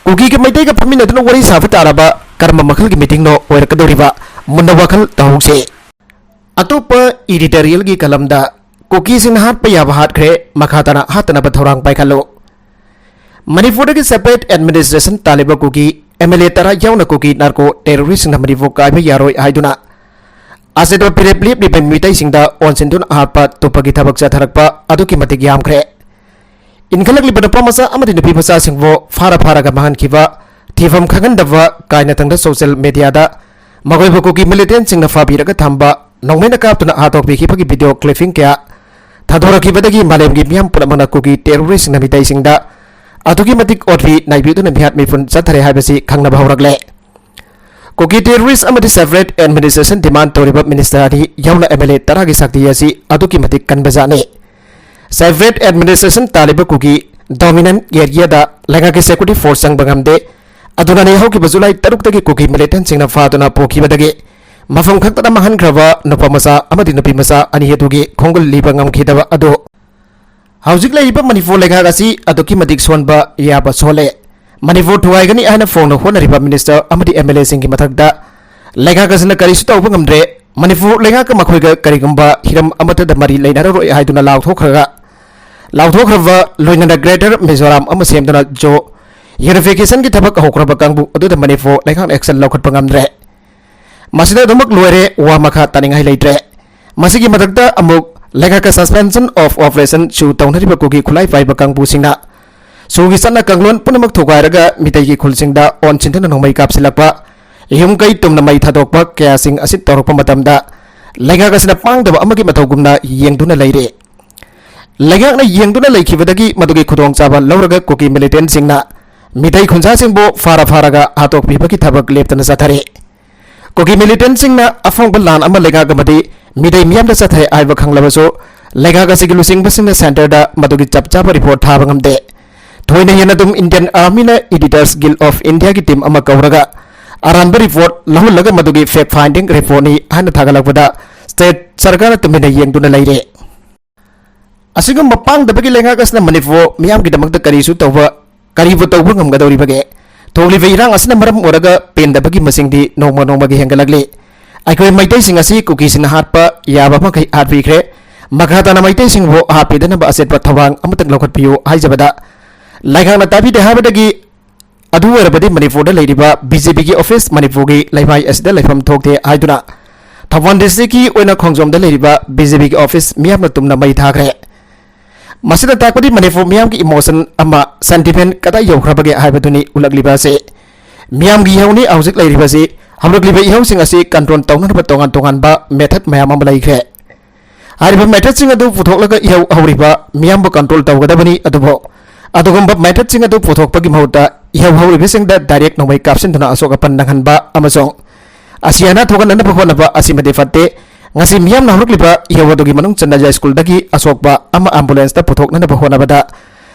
ꯀꯨꯀꯤꯒ ꯃꯩꯇꯩꯒ ꯐꯝꯃꯤꯟꯅꯗꯨꯅ ꯋꯥꯔꯤ ꯁꯥꯕ ꯇꯥꯔꯕ ꯀꯔꯝꯕ ꯃꯈꯜꯒꯤ ꯃꯤꯇꯤꯡꯅꯣ ꯑꯣꯏꯔꯛꯀꯗꯧꯔꯤꯕ? ꯃꯨꯟꯅ ꯋꯥꯈꯜ ꯇꯧꯍꯧꯁꯦ꯫ ꯑꯇꯣꯞꯄ editorialꯒꯤ ꯀꯂꯝꯗ ꯀꯨꯀꯤꯁꯤꯡꯅ ꯍꯥꯠꯄ ꯌꯥꯕ ꯍꯥꯠꯈ꯭ꯔꯦ, ꯃꯈꯥ ꯇꯥꯅ ꯍꯥꯠꯇꯅꯕ ꯊꯧꯔꯥꯡ ꯄꯥꯏꯈꯠꯂꯨ꯫ ꯃꯅꯤꯄꯨꯔꯗꯒꯤ separate administration ꯇꯥꯜꯂꯤꯕ ꯀꯨꯀꯤ MLA ꯇꯔꯥ ꯌꯥꯎꯅ ꯀꯨꯀꯤ narco terroristꯁꯤꯡꯅ ꯃꯅꯤꯄꯨꯔ ꯀꯥꯏꯕ ꯌꯥꯔꯣꯏ ꯍꯥꯏꯗꯨꯅ ꯑꯁꯤꯗ ꯐꯤꯔꯦꯞ ꯂꯦꯞꯂꯤꯕ ꯃꯤꯇꯩꯁꯤꯡꯗ ꯑꯣꯟꯁꯤꯟꯗꯨꯅ ꯍꯥꯠꯄ ꯇꯨꯞꯄꯒꯤ ꯊꯕꯛ ꯆꯠꯊꯔꯛꯄ ꯑꯗꯨꯛꯀꯤ ꯃꯇꯤꯛ ꯌꯥꯝꯈ꯭ꯔꯦ꯫ ꯏꯟꯈꯠꯂꯛꯂꯤꯕ ꯅꯨꯄꯥ ꯃꯆꯥ ꯑꯃꯗꯤ ꯅꯨꯄꯤ ꯃꯆꯥꯁꯤꯡꯕꯨ ꯐꯥꯔ ꯐꯥꯔꯒ ꯃꯥꯡꯍꯟꯈꯤꯕ, ꯊꯤꯐꯝ ꯈꯪꯍꯟꯗꯕ, ꯀꯥꯏꯅꯊꯪꯗ social mediaꯗ ꯃꯈꯣꯏꯕꯨ ꯀꯨꯀꯤ militantꯁꯤꯡꯅ ꯐꯥꯕꯤꯔꯒ ꯊꯝꯕ, ꯅꯣꯡꯃꯩꯅ ꯀꯥꯞꯇꯨꯅ ꯍꯥꯠꯇꯣꯛꯄꯤꯈꯤꯕꯒꯤ video clipping ꯀꯌꯥ ꯊꯥꯗꯣꯔꯛꯈꯤꯕꯗꯒꯤ ꯃꯥꯂꯦꯝꯒꯤ ꯃꯤꯌꯥꯝ ꯄꯨꯝꯅꯃꯛꯅ ꯀꯨꯀꯤ terroristꯁꯤꯡꯅ ꯃꯤꯇꯩꯁꯤꯡꯗ ꯑꯗꯨꯛꯀꯤ ꯃꯇꯤꯛ ꯑꯣꯠꯄꯤ ꯅꯩꯕꯤꯗꯨꯅ ꯃꯤꯍꯥꯠ ꯃꯤꯄꯨꯟ ꯆꯠꯊꯔꯦ ꯍꯥꯏꯕꯁꯤ ꯈꯪꯅꯕ ꯍꯧꯔꯛꯂꯦ꯫ ꯀꯨꯀꯤ terrorist ꯑꯃꯗꯤ separate administration demand ꯇꯧꯔꯤꯕ minister ꯑꯅꯤ ꯌꯥꯎꯅ MLA ꯇꯔꯥꯒꯤ ꯁꯛꯇꯤ ꯑꯁꯤ ꯑꯗꯨꯛꯀꯤ ꯃꯇꯤꯛ ꯀꯟꯕꯖꯥꯠꯅꯤ꯫ Separate administration ꯇꯥꯜꯂꯤꯕ ꯀꯨꯀꯤ dominant areaꯗ ꯂꯩꯉꯥꯛꯀꯤ security force ꯆꯪꯕ ꯉꯝꯗꯦ꯫ ꯑꯗꯨꯅꯅꯤ ꯍꯧꯈꯤꯕ ꯖꯨꯂꯥꯏ ꯇꯔꯨꯛꯇꯒꯤ ꯀꯨꯀꯤ militantꯁꯤꯡꯅ ꯐꯥꯗꯨꯅ ꯄꯨꯈꯤꯕꯗꯒꯤ ꯃꯐꯝ ꯈꯛꯇꯗ ꯃꯥꯡꯍꯟꯈ꯭ꯔꯕ ꯅꯨꯄꯥ ꯃꯆꯥ ꯑꯃꯗꯤ ꯅꯨꯄꯤ ꯃꯆꯥ ꯑꯅꯤ ꯑꯗꯨꯒꯤ ꯈꯣꯡꯒꯨꯜ ꯂꯤꯕ ꯉꯝꯈꯤꯗꯕ ꯑꯗꯨ꯫ ꯍꯧꯖꯤꯛ ꯂꯩꯔꯤꯕ ꯃꯅꯤꯄꯨꯔ ꯂꯩꯉꯥꯛ ꯑꯁꯤ ꯑꯗꯨꯛꯀꯤ ꯃꯇꯤꯛ ꯁꯣꯟꯕ ꯌꯥꯕ ꯁꯣꯜꯂꯦ꯫ ꯃꯅꯤꯄꯨꯔ ꯊꯨꯒꯥꯏꯒꯅꯤ ꯍꯥꯏꯅ ꯐꯣꯡꯅ ꯍꯣꯠꯅꯔꯤꯕ minister ꯑꯃꯗꯤ MLAꯁꯤꯡꯒꯤ ꯃꯊꯛꯇ ꯂꯩꯉꯥꯛ ꯑꯁꯤꯅ ꯀꯔꯤꯁꯨ ꯇꯧꯕ ꯉꯝꯗ꯭ꯔꯦ꯫ ꯃꯅꯤꯄꯨꯔ ꯂꯩꯉꯥꯛꯀ ꯃꯈꯣꯏꯒ ꯀꯔꯤꯒꯨꯝꯕ ꯍꯤꯔꯝ ꯑꯃꯠꯇꯗ ꯃꯔꯤ ꯂꯩꯅꯔꯔꯣꯏ ꯍꯥꯏꯗꯨꯅ ꯂꯥꯎꯊꯣꯛꯈ꯭ꯔꯒ, ꯂꯥꯎꯊꯣꯛꯈ꯭ꯔꯕ ꯂꯣꯏꯅꯅ Greater Mizoram ꯑꯃ ꯁꯦꯝꯗꯨꯅ ꯖꯣ unificationꯒꯤ ꯊꯕꯛ ꯍꯧꯈ꯭ꯔꯕ ꯀꯥꯡꯕꯨ ꯑꯗꯨꯗ ꯃꯅꯤꯄꯨꯔ ꯂꯩꯉꯥꯛꯅ action ꯂꯧꯈꯠꯄ ꯉꯝꯗ꯭ꯔꯦ꯫ ꯃꯁꯤꯗ ꯑꯗꯨꯃꯛ ꯂꯣꯏꯔꯦ, ꯋꯥ ꯃꯈꯥ ꯇꯥꯅꯤꯡꯉꯥꯏ ꯂꯩꯇ꯭ꯔꯦ꯫ ꯃꯁꯤꯒꯤ ꯃꯊꯛꯇ ꯑꯃꯨꯛ ꯂꯩꯉꯥꯛꯀ suspension of operation ꯁꯨ ꯇꯧꯅꯔꯤꯕ ꯀꯨꯀꯤ ꯈꯨꯠꯂꯥꯏ ꯄꯥꯏꯕ ꯀꯥꯡꯕꯨꯁꯤꯡꯅ ꯁꯨꯒꯤ ꯆꯠꯅ ꯀꯥꯡꯂꯣꯟ ꯄꯨꯝꯅꯃꯛ ꯊꯨꯒꯥꯏꯔꯒ ꯃꯤꯇꯩꯒꯤ ꯈꯨꯜꯁꯤꯡꯗ ꯑꯣꯟꯁꯤꯟꯗꯨꯅ ꯅꯣꯡꯃꯩ ꯀꯥꯞꯁꯤꯜꯂꯛꯄ, ꯌꯨꯝ ꯀꯩ ꯇꯨꯝꯅ ꯃꯩ ꯊꯥꯗꯣꯛꯄ ꯀꯌꯥꯁꯤꯡ ꯑꯁꯤ ꯇꯧꯔꯛꯄ ꯃꯇꯝꯗ ꯂꯩꯉꯥꯛ ꯑꯁꯤꯅ ꯄꯥꯡꯗꯕ ꯑꯃꯒꯤ ꯃꯊꯧꯒꯨꯝꯅ ꯌꯦꯡꯗꯨꯅ ꯂꯩꯔꯦ꯫ ꯂꯩꯉꯥꯛꯅ ꯌꯦꯡꯗꯨꯅ ꯂꯩꯈꯤꯕꯗꯒꯤ ꯃꯗꯨꯒꯤ ꯈꯨꯗꯣꯡꯆꯥꯕ ꯂꯧꯔꯒ ꯀꯨꯀꯤ militantꯁꯤꯡꯅ ꯃꯤꯇꯩ ꯈꯨꯟꯖꯥꯁꯤꯡꯕꯨ ꯐꯥꯔ ꯐꯥꯔꯒ ꯍꯥꯠꯇꯣꯛꯄꯤꯕꯒꯤ ꯊꯕꯛ ꯂꯦꯞꯇꯅ ꯆꯠꯊꯔꯤ꯫ ꯀꯨꯀꯤ militantꯁꯤꯡꯅ ꯑꯐꯣꯡꯕ ꯂꯥꯟ ꯑꯃ ꯂꯩꯉꯥꯛ ꯑꯃꯗꯤ ꯃꯤꯇꯩ ꯃꯤꯌꯥꯝꯗ ꯆꯠꯊꯩ ꯍꯥꯏꯕ ꯈꯪꯂꯕꯁꯨ, ꯂꯩꯉꯥꯛ ꯑꯁꯤꯒꯤ ꯂꯨꯆꯤꯡꯕꯁꯤꯡꯅ centreꯗ ꯃꯗꯨꯒꯤ ꯆꯞ ꯆꯥꯕ report ꯊꯥꯕ ꯉꯝꯗꯦ꯫ ꯊꯣꯏꯅ ꯍꯦꯟꯅ ꯑꯗꯨꯝ Indian Armyꯅ Editors Guild of Indiaꯒꯤ team ꯑꯃ ꯀꯧꯔꯒ ꯑꯔꯥꯟꯕ report ꯂꯧꯍꯜꯂꯒ ꯃꯗꯨꯒꯤ fact finding reportꯅꯤ ꯍꯥꯏꯅ ꯊꯥꯒꯠꯂꯛꯄꯗ state ꯁꯔꯀꯥꯔꯅ ꯇꯨꯃꯤꯟꯅ ꯌꯦꯡꯗꯨꯅ ꯂꯩꯔꯦ꯫ ꯑꯁꯤꯒꯨꯝꯕ ꯄꯥꯡꯗꯕꯒꯤ ꯂꯩꯉꯥꯛ ꯑꯁꯤꯅ ꯃꯅꯤꯄꯨꯔ ꯃꯤꯌꯥꯝꯒꯤꯗꯃꯛꯇ ꯀꯔꯤꯁꯨ ꯇꯧꯕ, ꯀꯔꯤꯕꯨ ꯇꯧꯕ ꯉꯝꯒꯗꯧꯔꯤꯕꯒꯦ? ꯊꯣꯛꯂꯤꯕ ꯏꯔꯥꯡ ꯑꯁꯤꯅ ꯃꯔꯝ ꯑꯣꯏꯔꯒ ꯄꯦꯟꯗꯕꯒꯤ ꯃꯁꯤꯡꯗꯤ ꯅꯣꯡꯃ ꯅꯣꯡꯃꯒꯤ ꯍꯦꯟꯒꯠꯂꯛꯂꯤ꯫ ꯑꯩꯈꯣꯏ ꯃꯩꯇꯩꯁꯤꯡ ꯑꯁꯤ ꯀꯨꯀꯤꯁꯤꯡꯅ ꯍꯥꯠꯄ ꯌꯥꯕ ꯃꯈꯩ ꯍꯥꯠꯄꯤꯈ꯭ꯔꯦ꯫ ꯃꯈꯥ ꯇꯥꯅ ꯃꯩꯇꯩꯁꯤꯡꯕꯨ ꯍꯥꯠꯄꯤꯗꯅꯕ ꯑꯆꯦꯠꯄ ꯊꯧꯔꯥꯡ ꯑꯃꯇꯪ ꯂꯧꯈꯠꯄꯤꯌꯨ ꯍꯥꯏꯖꯕꯗ, ꯂꯩꯉꯥꯛꯅ ꯇꯥꯕꯤꯗꯦ ꯍꯥꯏꯕꯗꯒꯤ ꯑꯗꯨ ꯑꯣꯏꯔꯕꯗꯤ ꯃꯅꯤꯄꯨꯔꯗ ꯂꯩꯔꯤꯕ ꯕꯤ ꯖꯦ ꯄꯤꯒꯤ ꯑꯣꯐꯤꯁ ꯃꯅꯤꯄꯨꯔꯒꯤ ꯂꯩꯃꯥꯏ ꯑꯁꯤꯗ ꯂꯩꯐꯝ ꯊꯣꯛꯇꯦ ꯍꯥꯏꯗꯨꯅ ꯊꯧꯕꯥꯜ ꯗꯤꯁꯇ꯭ꯔꯤꯛꯀꯤ ꯑꯣꯏꯅ ꯈꯣꯡꯖꯣꯝꯗ ꯂꯩꯔꯤꯕ ꯕꯤ ꯖꯦ ꯄꯤꯒꯤ ꯑꯣꯐꯤꯁ ꯃꯤꯌꯥꯝꯅ ꯇꯨꯝꯅ ꯃꯩ ꯊꯥꯈ꯭ꯔꯦ꯫ ꯃꯁꯤꯅ ꯇꯥꯛꯄꯗꯤ ꯃꯅꯤꯄꯨꯔ ꯃꯤꯌꯥꯝꯒꯤ ꯏꯃꯣꯁꯟ ꯑꯃ ꯁꯦꯟꯇꯤꯃꯦꯟ ꯀꯗꯥꯏ ꯌꯧꯈ꯭ꯔꯕꯒꯦ ꯍꯥꯏꯕꯗꯨꯅꯤ ꯎꯠꯂꯛꯂꯤꯕ ꯑꯁꯤ꯫ ꯃꯤꯌꯥꯝꯒꯤ ꯏꯍꯧꯅꯤ ꯍꯧꯖꯤꯛ ꯂꯩꯔꯤꯕꯁꯤ꯫ ꯍꯧꯔꯛꯂꯤꯕ ꯏꯍꯧꯁꯤꯡ ꯑꯁꯤ ꯀꯟꯇ꯭ꯔꯣꯜ ꯇꯧꯅꯅꯕ ꯇꯣꯉꯥꯟ ꯇꯣꯉꯥꯟꯕ ꯃꯦꯊꯠ ꯃꯌꯥꯝ ꯑꯃ ꯂꯩꯈ꯭ꯔꯦ꯫ ꯍꯥꯏꯔꯤꯕ ꯃꯦꯊꯠꯁꯤꯡ ꯑꯗꯨ ꯄꯨꯊꯣꯛꯂꯒ ꯏꯍꯧ ꯍꯧꯔꯤꯕ ꯃꯤꯌꯥꯝꯕꯨ ꯀꯟꯇ꯭ꯔꯣꯜ ꯇꯧꯒꯗꯕꯅꯤ꯫ ꯑꯗꯨꯕꯨ ꯑꯗꯨꯒꯨꯝꯕ ꯃꯦꯊꯠꯁꯤꯡ ꯑꯗꯨ ꯄꯨꯊꯣꯛꯄꯒꯤ ꯃꯍꯨꯠꯇ ꯏꯍꯧ ꯍꯧꯔꯤꯕꯁꯤꯡꯗ ꯗꯥꯏꯔꯦꯛ ꯅꯣꯡꯃꯩ ꯀꯥꯞꯁꯤꯟꯗꯨꯅ ꯑꯁꯣꯛ ꯑꯄꯟ ꯅꯪꯍꯟꯕ ꯑꯃꯁꯨꯡ ꯑꯁꯤ ꯑꯅꯥ ꯊꯣꯛꯍꯟꯅꯅꯕ ꯍꯣꯠꯅꯕ ꯑꯁꯤꯃꯗꯤ ꯐꯠꯇꯦ꯫ ꯉꯁꯤ ꯃꯤꯌꯥꯝꯅ ꯍꯧꯔꯛꯂꯤꯕ ꯏꯍꯧ ꯑꯗꯨꯒꯤ ꯃꯅꯨꯡ ꯆꯟꯅ ꯌꯥꯏꯁ꯭ꯀꯨꯜꯗꯒꯤ ꯑꯁꯣꯛꯄ ꯑꯃ ꯑꯦꯝꯕꯨꯂꯦꯟꯁꯇ ꯄꯨꯊꯣꯛꯅꯅꯕ ꯍꯣꯠꯅꯕꯗ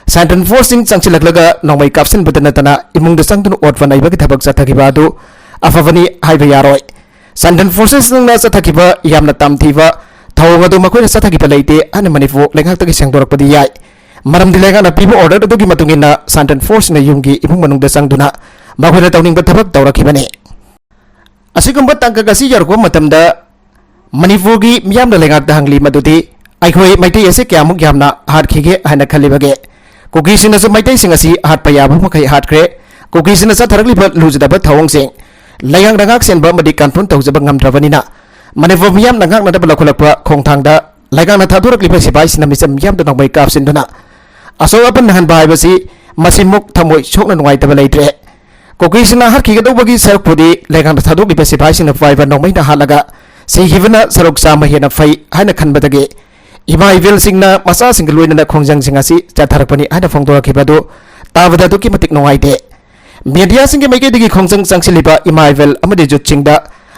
ꯁꯦꯟꯇ꯭ꯔꯦꯜ ꯐꯣꯔꯁꯁꯤꯡ ꯆꯪꯁꯤꯜꯂꯛꯂꯒ ꯅꯣꯡꯃꯩ ꯀꯥꯞꯁꯤꯟꯕꯗ ꯅꯠꯇꯅ ꯏꯃꯨꯡꯗ ꯆꯪꯗꯨꯅ ꯑꯣꯠꯄ ꯅꯩꯕꯒꯤ ꯊꯕꯛ ꯆꯠꯊꯈꯤꯕ ꯑꯗꯨ ꯑꯐꯕꯅꯤ ꯍꯥꯏꯕ ꯌꯥꯔꯣꯏ꯫ ꯁꯦꯟꯇ꯭ꯔꯦꯜ ꯐꯣꯔꯁꯦꯁꯁꯤꯡꯅ ꯆꯠꯊꯈꯤꯕ ꯌꯥꯝꯅ ꯇꯝꯊꯤꯕ ꯊꯧꯑꯣꯡ ꯑꯗꯨ ꯃꯈꯣꯏꯅ ꯆꯠꯊꯈꯤꯕ ꯂꯩꯇꯦ ꯍꯥꯏꯅ ꯃꯅꯤꯄꯨꯔ ꯂꯩꯉꯥꯛꯇꯒꯤ ꯁꯦꯡꯗꯣꯔꯛꯄꯗꯤ ꯌꯥꯏ꯫ ꯃꯔꯝꯗꯤ ꯂꯩꯉꯥꯛꯅ ꯄꯤꯕ ꯑꯣꯔꯗꯔ ꯑꯗꯨꯒꯤ ꯃꯇꯨꯡ ꯏꯟꯅ ꯁꯦꯟꯇ꯭ꯔꯦꯜ ꯐꯣꯔꯁꯁꯤꯡꯅ ꯌꯨꯝꯒꯤ ꯏꯃꯨꯡ ꯃꯅꯨꯡꯗ ꯆꯪꯗꯨꯅ ꯃꯈꯣꯏꯅ ꯇꯧꯅꯤꯡꯕ ꯊꯕꯛ ꯇꯧꯔꯛꯈꯤꯕꯅꯤ꯫ ꯑꯁꯤꯒꯨꯝꯕ ꯇꯥꯡꯀꯛ ꯑꯁꯤ ꯌꯧꯔꯛꯄ ꯃꯇꯝꯗ ꯃꯅꯤꯄꯨꯔꯒꯤ ꯃꯤꯌꯥꯝꯅ ꯂꯩꯉꯥꯛꯇ ꯍꯪꯂꯤ ꯃꯗꯨꯗꯤ, ꯑꯩꯈꯣꯏ ꯃꯩꯇꯩ ꯑꯁꯤ ꯀꯌꯥꯃꯨꯛ ꯌꯥꯝꯅ ꯍꯥꯠꯈꯤꯒꯦ ꯍꯥꯏꯅ ꯈꯜꯂꯤꯕꯒꯦ? ꯀꯨꯀꯤꯁꯤꯡꯅꯁꯨ ꯃꯩꯇꯩꯁꯤꯡ ꯑꯁꯤ ꯍꯥꯠꯄ ꯌꯥꯕ ꯃꯈꯩ ꯍꯥꯠꯈ꯭ꯔꯦ꯫ ꯀꯨꯀꯤꯁꯤꯡꯅ ꯆꯠꯊꯔꯛꯂꯤꯕ ꯂꯨꯖꯗꯕ ꯊꯧꯑꯣꯡꯁꯤꯡ ꯂꯩꯉꯥꯛꯅ ꯉꯥꯛ ꯁꯦꯟꯕ ꯑꯃꯗꯤ ꯀꯟꯇ꯭ꯔꯣꯜ ꯇꯧꯖꯕ ꯉꯝꯗ꯭ꯔꯕꯅꯤꯅ, ꯃꯅꯤꯄꯨꯔ ꯃꯤꯌꯥꯝꯅ ꯉꯥꯛꯅꯅꯕ ꯂꯧꯈꯠꯂꯛꯄ ꯈꯣꯡꯊꯥꯡꯗ ꯂꯩꯉꯥꯛꯅ ꯊꯥꯗꯣꯔꯛꯂꯤꯕ ꯁꯤꯐꯥꯏꯁꯤꯡꯅ ꯃꯤꯆꯝ ꯃꯤꯌꯥꯝꯗ ꯅꯣꯡꯃꯩ ꯀꯥꯞꯁꯤꯟꯗꯨꯅ ꯑꯁꯣꯛ ꯑꯄꯟ ꯅꯪꯍꯟꯕ ꯍꯥꯏꯕꯁꯤ ꯃꯁꯤꯃꯨꯛ ꯊꯃꯣꯏ ꯁꯣꯛꯅ ꯅꯨꯡꯉꯥꯏꯇꯕ ꯂꯩꯇ꯭ꯔꯦ꯫ ꯀꯨꯀꯤꯁꯤꯡꯅ ꯍꯥꯠꯈꯤꯒꯗꯧꯕꯒꯤ ꯁꯔꯨꯛꯄꯨꯗꯤ ꯂꯩꯉꯥꯛꯅ ꯊꯥꯗꯣꯛꯂꯤꯕ ꯁꯤꯐꯥꯏꯁꯤꯡꯅ ꯄꯥꯏꯕ ꯅꯣꯡꯃꯩꯅ ꯍꯥꯠꯂꯒ ꯁꯤꯈꯤꯕꯅ ꯁꯔꯨꯛ ꯆꯥꯝꯃ ꯍꯦꯟꯅ ꯐꯩ ꯍꯥꯏꯅ ꯈꯟꯕꯗꯒꯤ ꯏꯃꯥ ꯏꯕꯦꯜꯁꯤꯡꯅ ꯃꯆꯥꯁꯤꯡꯒ ꯂꯣꯏꯅꯅ ꯈꯣꯡꯖꯪꯁꯤꯡ ꯑꯁꯤ ꯆꯠꯊꯔꯛꯄꯅꯤ ꯍꯥꯏꯅ ꯐꯣꯡꯗꯣꯔꯛꯈꯤꯕ ꯑꯗꯨ ꯇꯥꯕꯗ ꯑꯗꯨꯛꯀꯤ ꯃꯇꯤꯛ ꯅꯨꯡꯉꯥꯏꯇꯦ꯫ ꯃꯦꯗꯤꯌꯥꯁꯤꯡꯒꯤ ꯃꯥꯏꯀꯩꯗꯒꯤ ꯈꯣꯡꯖꯪ ꯆꯪꯁꯤꯜꯂꯤꯕ ꯏꯃꯥ ꯏꯕꯦꯜ ꯑꯃꯗꯤ ꯌꯨꯠꯁꯤꯡꯗ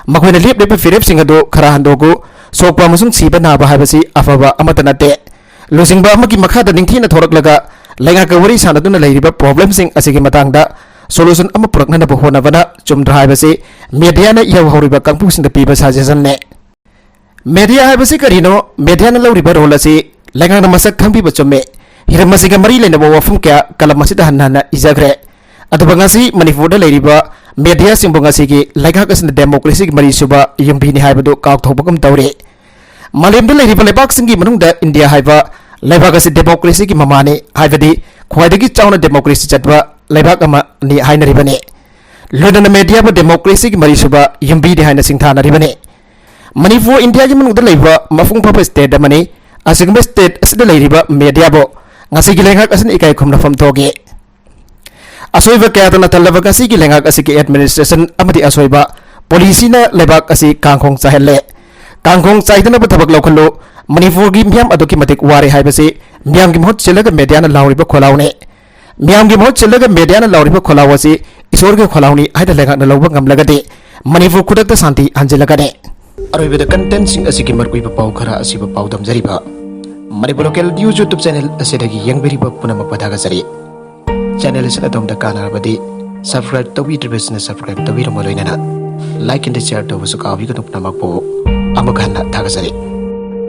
ꯃꯈꯣꯏꯅ ꯂꯦꯞꯂꯤꯕ ꯐꯤꯔꯦꯞꯁꯤꯡ ꯑꯗꯨ ꯈꯔ ꯍꯟꯗꯣꯛꯎ꯫ ꯁꯣꯛꯄ ꯑꯃꯁꯨꯡ ꯁꯤꯕ ꯅꯥꯕ ꯍꯥꯏꯕꯁꯤ ꯑꯐꯕ ꯑꯃꯠꯇ ꯅꯠꯇꯦ꯫ ꯂꯨꯆꯤꯡꯕ ꯑꯃꯒꯤ ꯃꯈꯥꯗ ꯅꯤꯡꯊꯤꯅ ꯊꯣꯔꯛꯂꯒ ꯂꯩꯉꯥꯛꯀ ꯋꯥꯔꯤ ꯁꯥꯟꯅꯗꯨꯅ ꯂꯩꯔꯤꯕ ꯄ꯭ꯔꯣꯕ꯭ꯂꯦꯝꯁꯤꯡ ꯑꯁꯤꯒꯤ ꯃꯇꯥꯡꯗ ꯁꯣꯂꯨꯁꯟ ꯑꯃ ꯄꯨꯔꯛꯅꯅꯕ ꯍꯣꯠꯅꯕꯅ ꯆꯨꯝꯗ꯭ꯔꯥ ꯍꯥꯏꯕꯁꯤ ꯃꯦꯗꯤꯌꯥꯅ ꯏꯍꯧ ꯍꯧꯔꯤꯕ ꯀꯥꯡꯕꯨꯁꯤꯡꯗ ꯄꯤꯕ ꯁꯖꯦꯁꯟꯅꯦ꯫ ꯃꯦꯗꯤꯌꯥ ꯍꯥꯏꯕꯁꯤ ꯀꯔꯤꯅꯣ? ꯃꯦꯗꯤꯌꯥꯅ ꯂꯧꯔꯤꯕ ꯔꯣꯜ ꯑꯁꯤ ꯂꯩꯉꯥꯛꯅ ꯃꯁꯛ ꯈꯪꯕꯤꯕ ꯆꯨꯝꯃꯤ꯫ ꯍꯤꯔꯝ ꯑꯁꯤꯒ ꯃꯔꯤ ꯂꯩꯅꯕ ꯋꯥꯐꯝ ꯀꯌꯥ ꯀꯂꯝ ꯑꯁꯤꯗ ꯍꯟꯅ ꯍꯟꯅ ꯏꯖꯈ꯭ꯔꯦ꯫ ꯑꯗꯨꯒ ꯉꯁꯤ ꯃꯅꯤꯄꯨꯔꯗ ꯂꯩꯔꯤꯕ ꯃꯦꯗꯤꯌꯥꯁꯤꯡꯕꯨ ꯉꯁꯤꯒꯤ ꯂꯩꯉꯥꯛ ꯑꯁꯤꯅ ꯗꯦꯃꯣꯀ꯭ꯔꯦꯁꯤꯒꯤ ꯃꯔꯤꯁꯨꯕ ꯌꯨꯝꯕꯤꯅꯤ ꯍꯥꯏꯕꯗꯨ ꯀꯥꯎꯊꯣꯛꯄꯒꯨꯝ ꯇꯧꯔꯦ꯫ ꯃꯥꯂꯦꯝꯗ ꯂꯩꯔꯤꯕ ꯂꯩꯕꯥꯛꯁꯤꯡꯒꯤ ꯃꯅꯨꯡꯗ ꯏꯟꯗꯤꯌꯥ ꯍꯥꯏꯕ ꯂꯩꯕꯥꯛ ꯑꯁꯤ ꯗꯦꯃꯣꯀ꯭ꯔꯦꯁꯤꯒꯤ ꯃꯃꯥꯅꯤ, ꯍꯥꯏꯕꯗꯤ ꯈ꯭ꯋꯥꯏꯗꯒꯤ ꯆꯥꯎꯅ ꯗꯦꯃꯣꯀ꯭ꯔꯦꯁꯤ ꯆꯠꯄ ꯂꯩꯕꯥꯛ ꯑꯃꯅꯤ ꯍꯥꯏꯅꯔꯤꯕꯅꯤ꯫ ꯂꯣꯏꯅꯅ ꯃꯦꯗꯤꯌꯥꯕꯨ ꯗꯦꯃꯣꯀ꯭ꯔꯦꯁꯤꯒꯤ ꯃꯔꯤꯁꯨꯕ ꯌꯨꯝꯕꯤꯅꯤ ꯍꯥꯏꯅ ꯁꯤꯡꯊꯥꯅꯔꯤꯕꯅꯤ꯫ ꯃꯅꯤꯄꯨꯔ ꯏꯟꯗꯤꯌꯥꯒꯤ ꯃꯅꯨꯡꯗ ꯂꯩꯕ ꯃꯄꯨꯡ ꯐꯥꯕ ꯁ꯭ꯇꯦꯠ ꯑꯃꯅꯤ꯫ ꯑꯁꯤꯒꯨꯝꯕ ꯁ꯭ꯇꯦꯠ ꯑꯁꯤꯗ ꯂꯩꯔꯤꯕ ꯃꯦꯗꯤꯌꯥꯕꯨ ꯉꯁꯤꯒꯤ ꯂꯩꯉꯥꯛ ꯑꯁꯤꯅ ꯏꯀꯥꯏ ꯈꯨꯝꯅꯐꯝ ꯊꯣꯛꯏ꯫ ꯑꯁꯣꯏꯕ ꯀꯌꯥꯗ ꯅꯊꯜꯂꯕ ꯉꯁꯤꯒꯤ ꯂꯩꯉꯥꯛ ꯑꯁꯤꯒꯤ ꯑꯦꯗꯃꯤꯅꯤꯁꯇ꯭ꯔꯦꯁꯟ ꯑꯃꯗꯤ ꯑꯁꯣꯏꯕ ꯄꯣꯂꯤꯁꯤꯅ ꯂꯩꯕꯥꯛ ꯑꯁꯤ ꯀꯥꯡꯈꯣꯡ ꯆꯥꯏꯍꯜꯂꯦ꯫ ꯀꯥꯡꯈꯣꯡ ꯆꯥꯏꯗꯅꯕ ꯊꯕꯛ ꯂꯧꯈꯠꯂꯨ꯫ ꯃꯅꯤꯄꯨꯔꯒꯤ ꯃꯤꯌꯥꯝ ꯑꯗꯨꯛꯀꯤ ꯃꯇꯤꯛ ꯋꯥꯔꯦ ꯍꯥꯏꯕꯁꯤ ꯃꯤꯌꯥꯝꯒꯤ ꯃꯍꯨꯠ ꯁꯤꯜꯂꯒ ꯃꯦꯗꯤꯌꯥꯅ ꯂꯥꯎꯔꯤꯕ ꯈꯣꯜꯂꯥꯎꯅꯤ꯫ ꯃꯤꯌꯥꯝꯒꯤ ꯃꯍꯨꯠ ꯁꯤꯜꯂꯒ ꯃꯦꯗꯤꯌꯥꯅ ꯂꯥꯎꯔꯤꯕ ꯈꯣꯜꯂꯥꯎ ꯑꯁꯤ ꯏꯁꯣꯔꯒꯤ ꯈꯣꯜꯂꯥꯎꯅꯤ ꯍꯥꯏꯅ ꯂꯩꯉꯥꯛꯅ ꯂꯧꯕ ꯉꯝꯂꯒꯗꯤ ꯃꯅꯤꯄꯨꯔ ꯈꯨꯗꯛꯇ ꯁꯥꯟꯇꯤ ꯍꯟꯖꯤꯜꯂꯒꯅꯤ꯫ ꯑꯔꯣꯏꯕꯗ ꯀꯟꯇꯦꯟꯁꯤꯡ ꯑꯁꯤꯒꯤ ꯃꯔꯨꯑꯣꯏꯕ ꯄꯥꯎ ꯈꯔ ꯑꯁꯤꯕꯨ ꯄꯥꯎꯗꯝꯖꯔꯤꯕ Manipur local news YouTube channel ꯑꯁꯤꯗꯒꯤ ꯌꯦꯡꯕꯤꯔꯤꯕ ꯄꯨꯝꯅꯃꯛꯄꯨ ꯊꯥꯒꯠꯆꯔꯤ꯫ ꯆꯦꯅꯦꯜ ꯑꯁꯤꯅ ꯑꯗꯣꯝꯗ ꯀꯥꯟꯅꯔꯕꯗꯤ ꯁꯕꯁꯀ꯭ꯔꯥꯏꯕ ꯇꯧꯕꯤꯗ꯭ꯔꯤꯕꯁꯤꯅ ꯁꯕꯁꯀ꯭ꯔꯥꯏꯕ ꯇꯧꯕꯤꯔꯝꯕ ꯂꯣꯏꯅꯅ ꯂꯥꯏꯛ ꯑꯦꯟ ꯁꯤꯌꯥꯔ ꯇꯧꯕꯁꯨ ꯀꯥꯎꯕꯤꯒꯅꯨ꯫ ꯄꯨꯝꯅꯃꯛꯄꯨ ꯑꯃꯨꯛ ꯍꯟꯅ ꯊꯥꯒꯠꯆꯔꯤ꯫